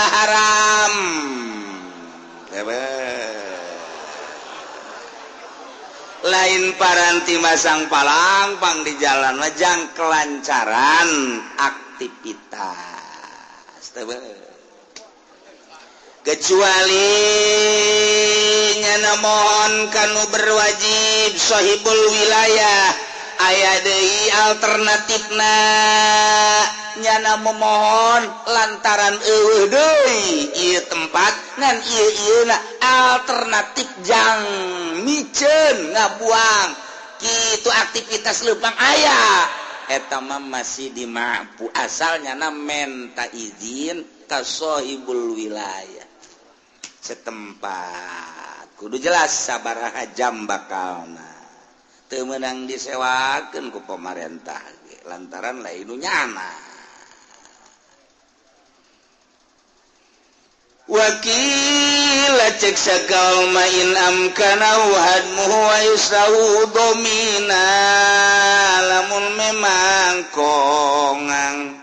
haram. Lain paranti masang palangpang di jalan mah jang kelancaran aktivitas. Kecuali nyana mohon kanu berwajib sahibul wilayah, aya deui alternatifna nyana memohon lantaran eueuh deui ieu tempat ngan ieu ieuna alternatif jang miceun ngabuang kitu aktivitas leumpang aya eta mah masih dimampu asal nyana menta izin ka sahibul wilayah setempat. Kudu jelas sabaraha jam bakalna teu meunang disewakeun ku pamarentah ge lantaran lain nu nyana. Wakila cek sakalma in amkana hadmuhu wa yusrahu domina, lamun memang kongang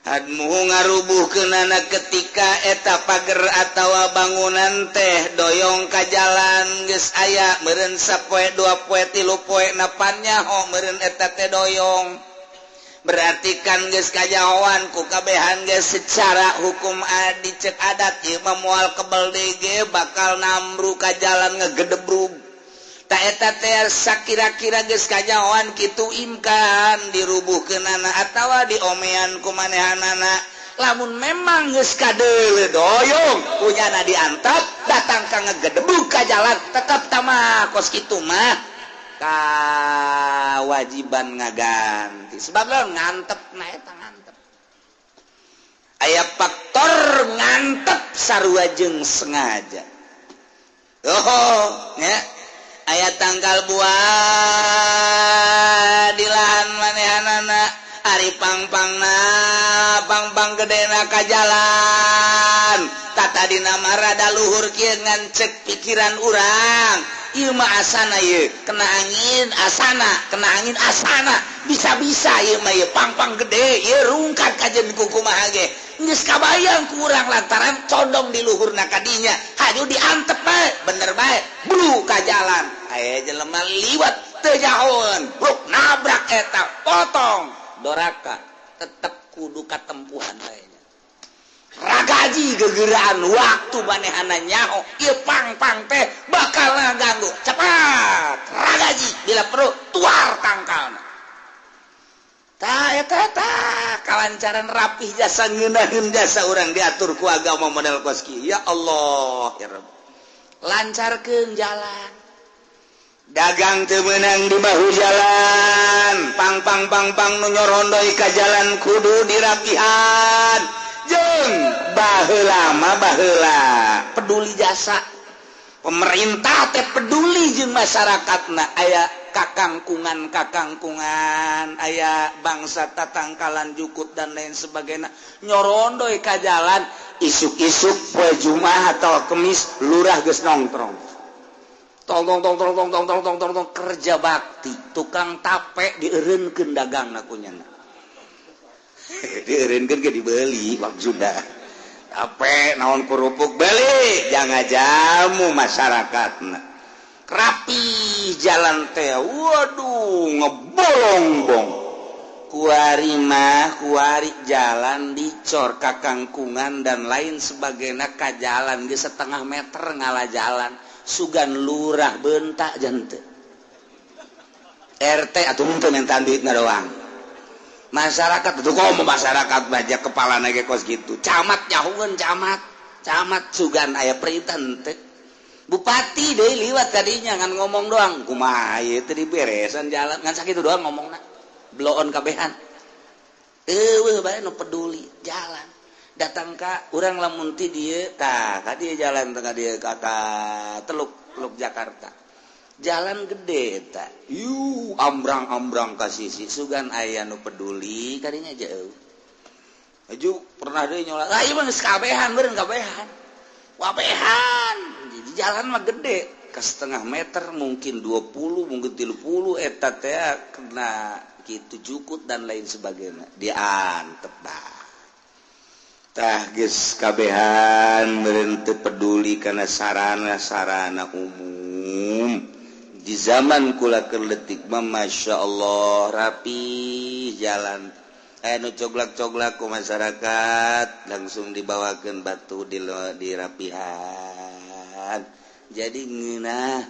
hadmuhu ngarubuhkeunana ketika eta pager atawa bangunan teh doyong ka jalan geus aya meureun sapoe dua poe tilu poe napan nyaho meureun eta teh doyong. Berarti kan geus kajahoan ku kabehan geus secara hukum dicek adat ieu mah moal kebel deui ge bakal namru ka jalan ngegedebrug. Ta eta teh sakira-kira geus kajahoan kitu imkan dirubuhkeunana atawa diomean ku manehanana. Lamun memang geus kadeuleu doyong kunyana diantap datang ka ngegedebrug ka jalan tetep tamah kos kitu mah kewajiban ngaganti. Sebab lawan ngantep na eta ngantep aya faktor ngantep sarua jeung sengaja. Oh nya aya tangkal buah di lahan manehanana ari pangpangna pangpang gedena ka jalan tata dina marada luhur kieu ngan cek pikiran urang ieu mah asana ieu kena angin asana kena angin asana bisa-bisa ieu mah ieu pangpang gede ieu rungkat kajen kukumaha ge Geus kabayang kurang lantaran condong di luhurna kadinya. Hayu diantep bae, bener bae. Blu ka jalan. Aya jelema liwat teu nyahoeun, bruk nabrak eta, potong. Doraka tetep kudu katempuhan bae. Ragaji gegeraan waktu manehana nyaho ieu pang-pang teh bakal ngaganggu. Cepat ragaji bila perlu tuar tangkalna. Tah eta tah kalancaran rapih jasa ngeunaheun jasa urang diatur ku agama model kos kieu. Ya Allah ya Rabb. Lancarkeun jalan. Dagang teu meunang di bahu jalan. Pang pang pang pang nu nyorondoi ka jalan kudu dirapihan. Jeung baheula mah baheula peduli jasa. Pemerintah teh peduli jeung masyarakatna. Aya kakangkungan-kakangkungan, aya bangsa tatangkalan jukut dan lain sebagainya nyorondoi ka jalan. Isuk-isuk poe Jumat atau Kemis lurah geus nongkrong tong tong tong tong tong tong tong tong tong tong kerja bakti tukang tape dieureunkeun dagangna ku nyana. Dieureunkeun ge dibeli maksudna tape naon kerupuk beli jangan jamu masyarakatna. Rapi jalan teh, waduh ngebolong-bong. Kuari mah kuari jalan dicor kakangkungan dan lain sebagainya ka jalan ge setengah meter ngala jalan sugan lurah bentak jante. RT atuh henteu mintaan duitna doang. Masyarakat atuh komo masyarakat baja kepalana ge kos kitu. Camat nyahueun camat, camat sugan aya perintah henteu. Bupati deui liwat tadinya ngan ngomong doang kumaha ieu teh diberesan jalan ngan sakitu doang ngomongna bloon kabehan eueuh bae nu peduli jalan datang ka urang lamun ti dieu tah ka dieu jalan teh ka dieu ka Teluk Teluk Jakarta jalan gede eta yu ambrang-ambrang ka sisi sugan aya nu peduli kadinya jauh aju pernah deui nyolat ah ieu mah geus kabehan beureun kabehan wabehan. Di jalan mah gede ke setengah meter mungkin 20 mungkin 30 eta teh kena kitu jukut dan lain sebagainya diantep bah tah geus kabehan meureun teu peduli kana sarana-sarana umum di zaman kula keur leutik mah masyaallah rapi jalan nu coglak-coglak ku masyarakat langsung dibawakeun batu di dirapihan jadi ngeunah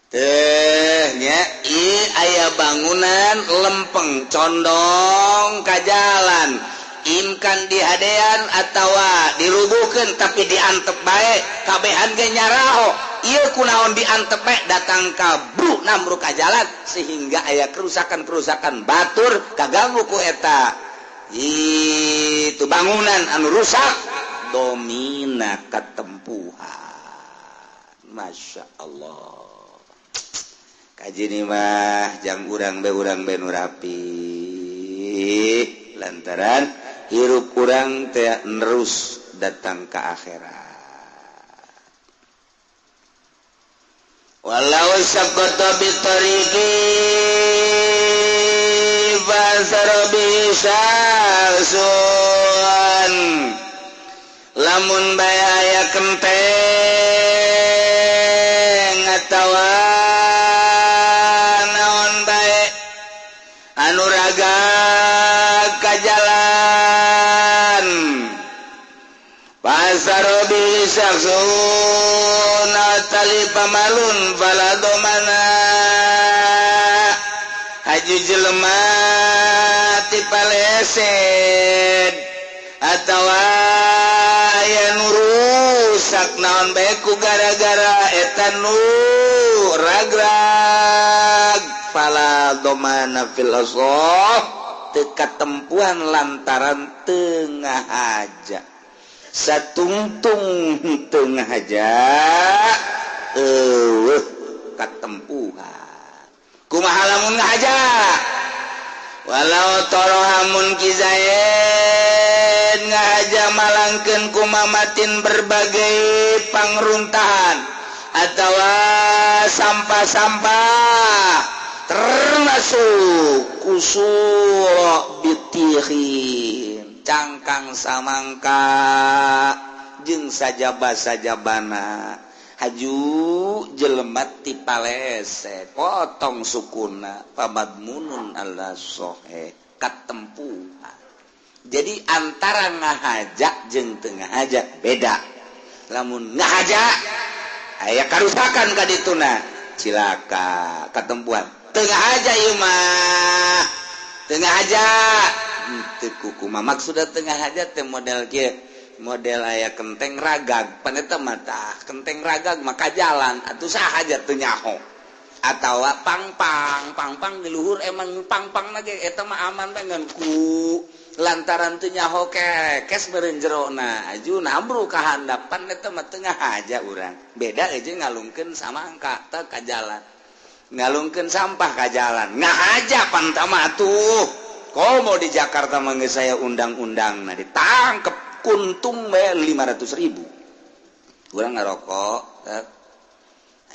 teh nya aya bangunan lempeng condong ka jalan imkan dihadean atawa dirubuhkeun tapi diantep bae kabehan ge nyaraho ieu kunaon diantep bae datang ka bru namru ka jalan sehingga aya kerusakan-kerusakan batur kaganggu ku eta itu bangunan anu rusak domina katempuhan. Masya Allah kaji mah jang urang be nu rapi lantaran hirup urang teh nerus datang ke akhirat. Walau saqata bi tariqi fasara bi syarsun lamun bae aya kenteng atawa naon bae anu raga ka jalan pasaro bi syaksun tali pamalun faladomana haji jelema ti paleset atawa aya nu rusak naon bae ku gara-gara eta nu ragrag fala domana fil asah teu katempuhan lantaran tengah aja satungtung tengah aja eueuh katempuhan kumaha lamun ngahaja walau torohamun kizaid ngahaja malangkeun kumamatin berbagai pangruntahan atawa sampah-sampah termasuk kusura bitihin cangkang samangka jeung sajaba-sajabana haju jelema ti palese potong sukuna pamadmunun ala sohe katempuhan. Jadi antara ngahaja jeung teu ngahaja beda. Lamun ngahaja aya karusakan ka dituna cilaka katempuhan. Teu ngahaja ieu mah teu ngahaja teu kukumaha maksudna teu ngahaja teh model kieu model aya kenteng ragag pan eta mah tah kenteng ragag mah ka jalan atuh saha aja teu nyaho atawa pangpang pangpang di luhur emang pangpang lagi eta mah aman bae ngan ku lantaran teu nyaho kekes beureun jerona aju nambru ka handapan eta mah teu ngahaja urang beda jeung ngalungkeun samangka teh ka jalan ngalungkeun sampah ka jalan ngahaja pan tah mah atuh komo di Jakarta mah geus aya undang-undangna ditangkep kuntung bae 500.000 urang ngarokok teh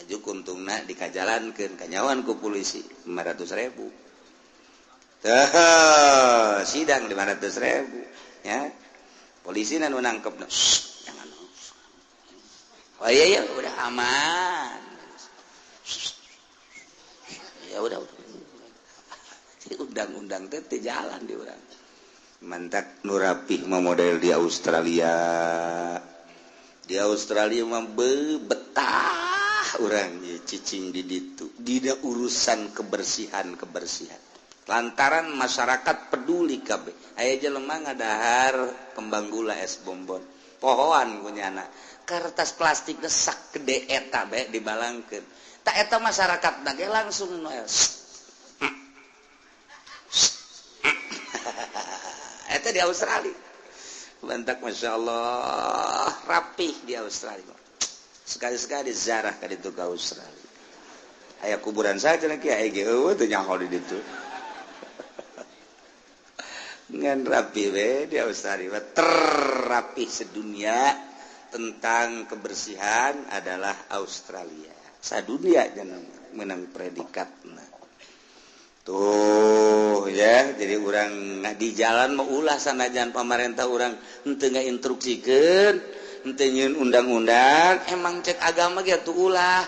aju kuntungna dikajalankeun kanyawan ku polisi 500.000 teh sidang 500.000 ya polisi nu nangkep jangan oh iya ya udah aman ya udah undang-undang teh teu jalan di urang mantak nu rapih mah model di Australia mah betah urang cicing di ditu dina urusan kebersihan lantaran masyarakat peduli kabeh aya jelema ngadahar kembang gula es bonbon pohoan kunyana kertas plastik sak gede eta bae dibalangkeun tak eta masyarakat ge langsung noel eta di Australia bantak Masya Allah rapih di Australia sekali-sekali zarah ka ditu ka Australia aya kuburan saja lagi aya ge eueuh teu nyaho di ditu ngan rapi we di Australia terrapi sedunia tentang kebersihan adalah Australia sadunia jangan menang predikatna tuh ya jadi urang di jalan mau ulah sanajan pamarentah urang henteu ngainstruksikeun henteu nyieun undang-undang emang cek agama ge atuh ulah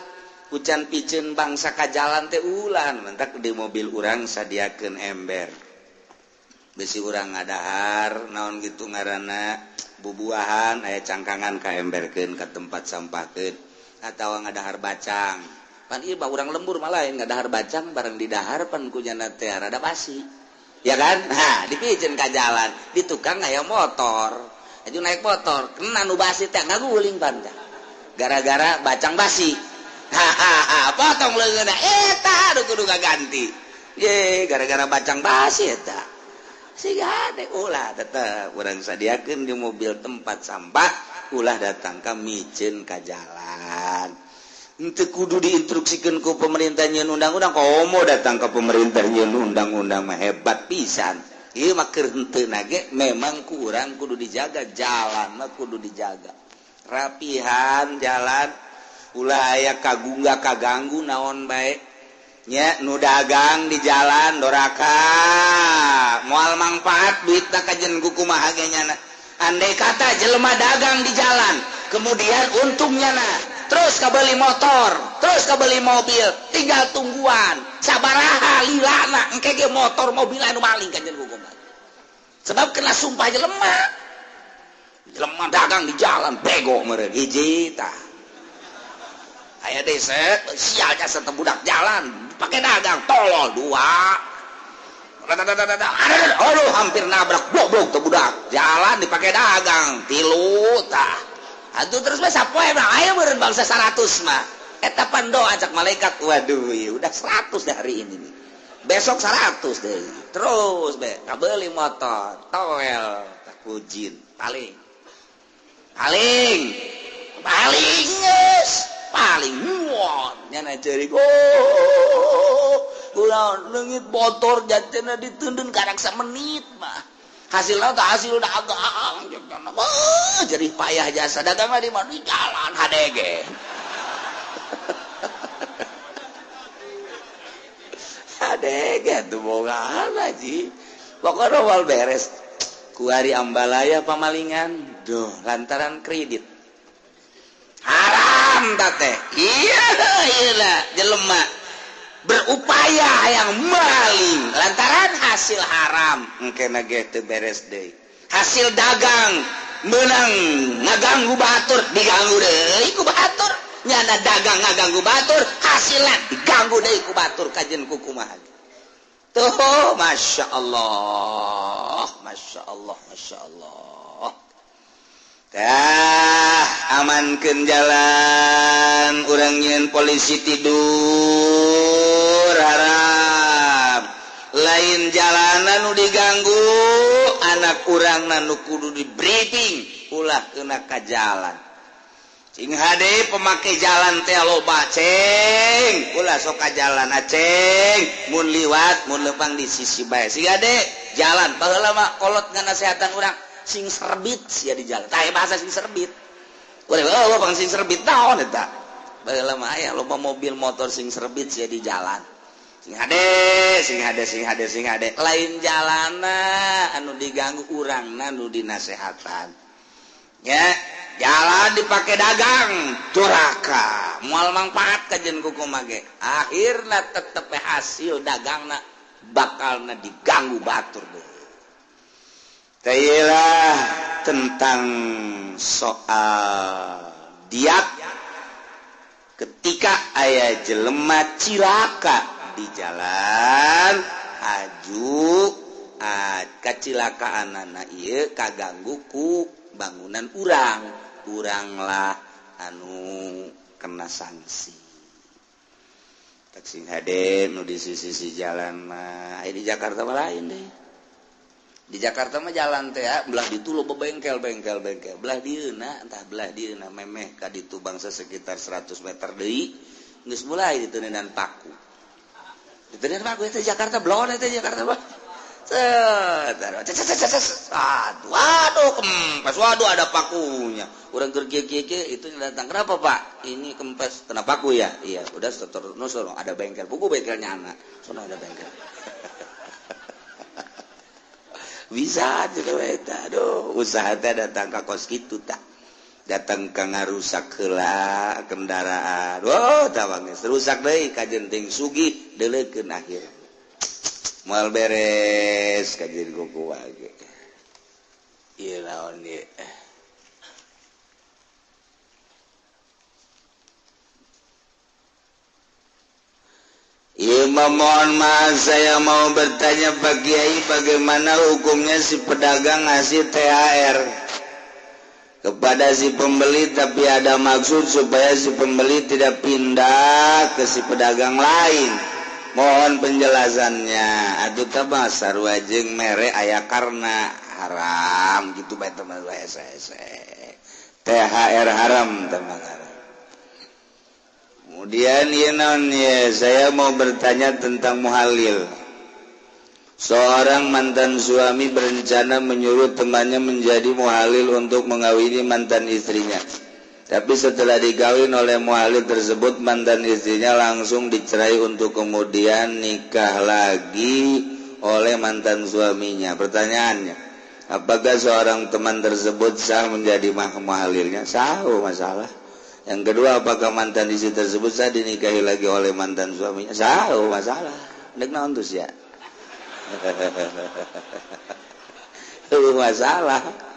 hujan piceun bangsa ka jalan teh ulah mentak di mobil urang sadiakeun ember besi urang ngadahar naon gitu ngaranna bubuahan aya cangkangan ka emberkeun ka tempat sampahkeun atawa ngadahar bacang pan ieu urang lembur malah ngadahar bacang bareng didahar pan kunyana teh rada basi ya kan nah dipiceun ka jalan di tukang aya motor aju naik motor kena nu basi teh ngaguling pan gara-gara bacang basi hahaha potong leungeunna eta anu kudu kaganti ye gara-gara bacang basi eta siga deh ulah tetep urang sadiakeun di mobil tempat sampah ulah datang ka miceun ka jalan henteu kudu diinstruksikeun ku pemerintah nyieun undang-undang komo datang ka pemerintah nyieun undang-undang mah hebat pisan ieu mah keur henteu ge memang ku urang kudu dijaga jalan mah kudu dijaga rapihan jalan ulah aya kagungga kaganggu naon bae nya nu dagang di jalan doraka moal mangfaat duitna kajen kumaha ge nyana andai kata jelema dagang di jalan kemudian untungnya na terus kabeli motor terus kabeli mobil tinggal tungguan sabaraha lilana engke ge motor mobil anu maling kajen kumaha sebab kena sumpah jelema jelema dagang di jalan bego meureun hiji tah aya desa sial jasa budak jalan pakai dagang tolol dua aduh hampir nabrak blok tuh budak jalan dipakai dagang tilu tah atuh terus mah sapoe mah aya meureun bangsa 100 mah eta pan doa cak malaikat waduh ya udah 100 deh hari ini nih besok 100 deh terus be kabeli motor toel tak kujin paling paling paling geus paling muat nyana ceurik oh kunaon leungit motor jatena diteundeun karak samenit mah hasilna teh hasil dagang jadi payah jasa dagang mah di mana di jalan HDG HDG tuh bogaan aji pokoknya awal beres Kuari ambalaya pamalingan duh lantaran kredit haram teh. Iya iya jelema berupaya yang maling lantaran hasil haram engkena ge teu beres deui. Hasil dagang menang ngaganggu batur diganggu deui ku batur, nyana dagang ngaganggu batur hasilna diganggu deui ku batur kajen ku kumaha. Tuh Masya Allah, Masya Allah, Masya Allah. Tah amankeun jalan urang nyieun polisi tidur haram. Lain jalanan nu diganggu anak urang nu kudu di briefing ulah kena ka jalan. Cing hade pemakai jalan teh loba ceng, ulah sok ka jalan aceng, mun liwat mun lempang di sisi bae. Sing hade jalan baheula mah kolot nganasehatan urang sing serbit sia di jalan. Tah bahasa sing serbit. Ulah oh bang sing serbit naon eta? Baheula mah aya loba mobil motor sing serbit sia di jalan. Sing hade, sing hade, sing hade, sing hade. Lain jalana anu diganggu urangna nu dinasehatan. Ya, jalan dipakai dagang duraka, moal mangpaat kajen kumaha ge. Akhirna tetep hasil dagangna bakalna diganggu batur deui. Tailah tentang soal diat ketika aya jelema cilaka di jalan aju kacilakaanana ieu kaganggu ku bangunan urang, uranglah anu kena sanksi. Tak sing hade nu di sisi-sisi jalan mah di Jakarta mah lain deh. Di Jakarta mah jalan teh belah ditu loba bengkel bengkel bengkel, belah dieuna entah belah dieuna memeh ka ditu bangsa sekitar 100 meter deui geus mulai diteuneunan paku. Diteuneunan paku eta Jakarta blon eta Jakarta mah. Waduh kempes, waduh ada pakunya. Urang keur kieu-kieu itu datang, kenapa Pak? Ini kempes, kena paku ya? Iya, udah terus ada bengkel, buku bengkelnya anak. Sono ada bengkel. Bisa juga eta. Aduh, usaha teh datang ka kos kitu tah. Datang ka ngarusak heula kendaraan. Wah, tawang geus rusak deui kajenting sugih deuleukeun akhir. Moal beres kajen kuku wae. Ieu naon ieu? Iya, mohon maaf saya mau bertanya Pak Kiai, bagaimana hukumnya si pedagang ngasih THR kepada si pembeli tapi ada maksud supaya si pembeli tidak pindah ke si pedagang lain. Mohon penjelasannya. Aduh tabah sarua jeung mere aya karena haram gitu bae teman saya. THR haram teman haram. Kemudian ya non ya, saya mau bertanya tentang muhalil. Seorang mantan suami berencana menyuruh temannya menjadi muhalil untuk mengawini mantan istrinya. Tapi setelah dikawin oleh muhalil tersebut, mantan istrinya langsung dicerai untuk kemudian nikah lagi oleh mantan suaminya. Pertanyaannya, apakah seorang teman tersebut sah menjadi muhalilnya? Sah, masalah. Yang kedua, apakah mantan istri tersebut sah dinikahi lagi oleh mantan suaminya? Sah, masalah. Nek naon tuh sia? Masalah.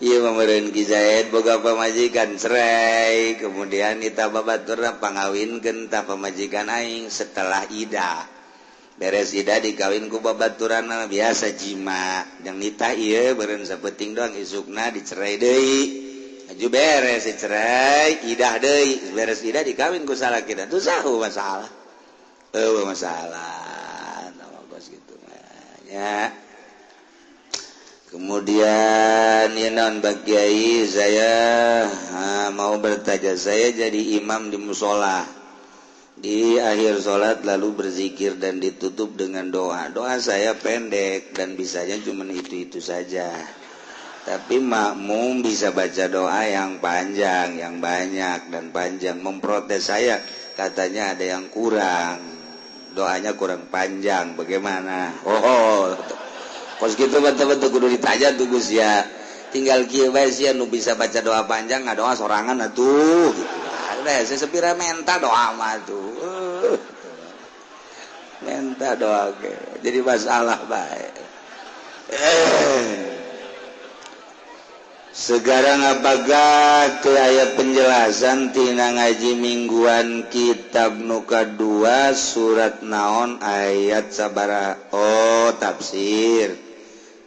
Ieu meureun Ki Zaid boga pamajikan cerai, kemudian ita babaturna pangawinkeun ta pamajikan aing setelah idah. Beres idah dikawin ku babaturanna biasa jima. Jeung nitah ieu beureun sapenting doang isukna dicerai deui. Aju beres dicerai, idah deui, beres idah dikawin ku salakina. Tuh sahu masalah. Eueuh masalah. Nah, kos kitu mah nya. Kemudian ya non Pak Kiai, saya mau bertanya, saya jadi imam di musola. Di akhir sholat lalu berzikir dan ditutup dengan doa. Doa saya pendek dan bisanya cuma itu-itu saja. Tapi makmum bisa baca doa yang panjang, yang banyak dan panjang. Memprotes saya, katanya ada yang kurang. Doanya kurang panjang, bagaimana? Oh, Kos kitu betul-betul kudu ditanya tuh Gus ya. Tinggal kieu bae sia nu bisa baca doa panjang ngadoa sorangan atuh gitu. Udah saya sepira menta doa mah tuh. Menta doa ge. Jadi masalah bae. Sekarang apakah teu aya penjelasan tina ngaji mingguan kitab nu kadua surat naon ayat sabaraha? Oh, tafsir.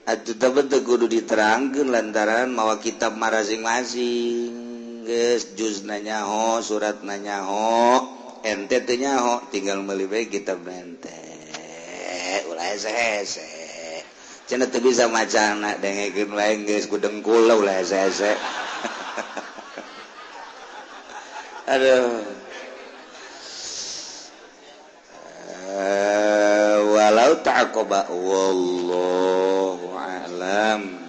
Atuh teu kudu diterangkeun lantaran mawa kitab masing-masing. Geus juzna nyaho, suratna nyaho, ente teu nyaho, tinggal meuli bae kitab ente. Ulah hese-hese. Cenah teu bisa macana dengekeun wae geus ku dengkul ulah hese-hese. Aduh. Walau ta'aqaba wallahu a'lam.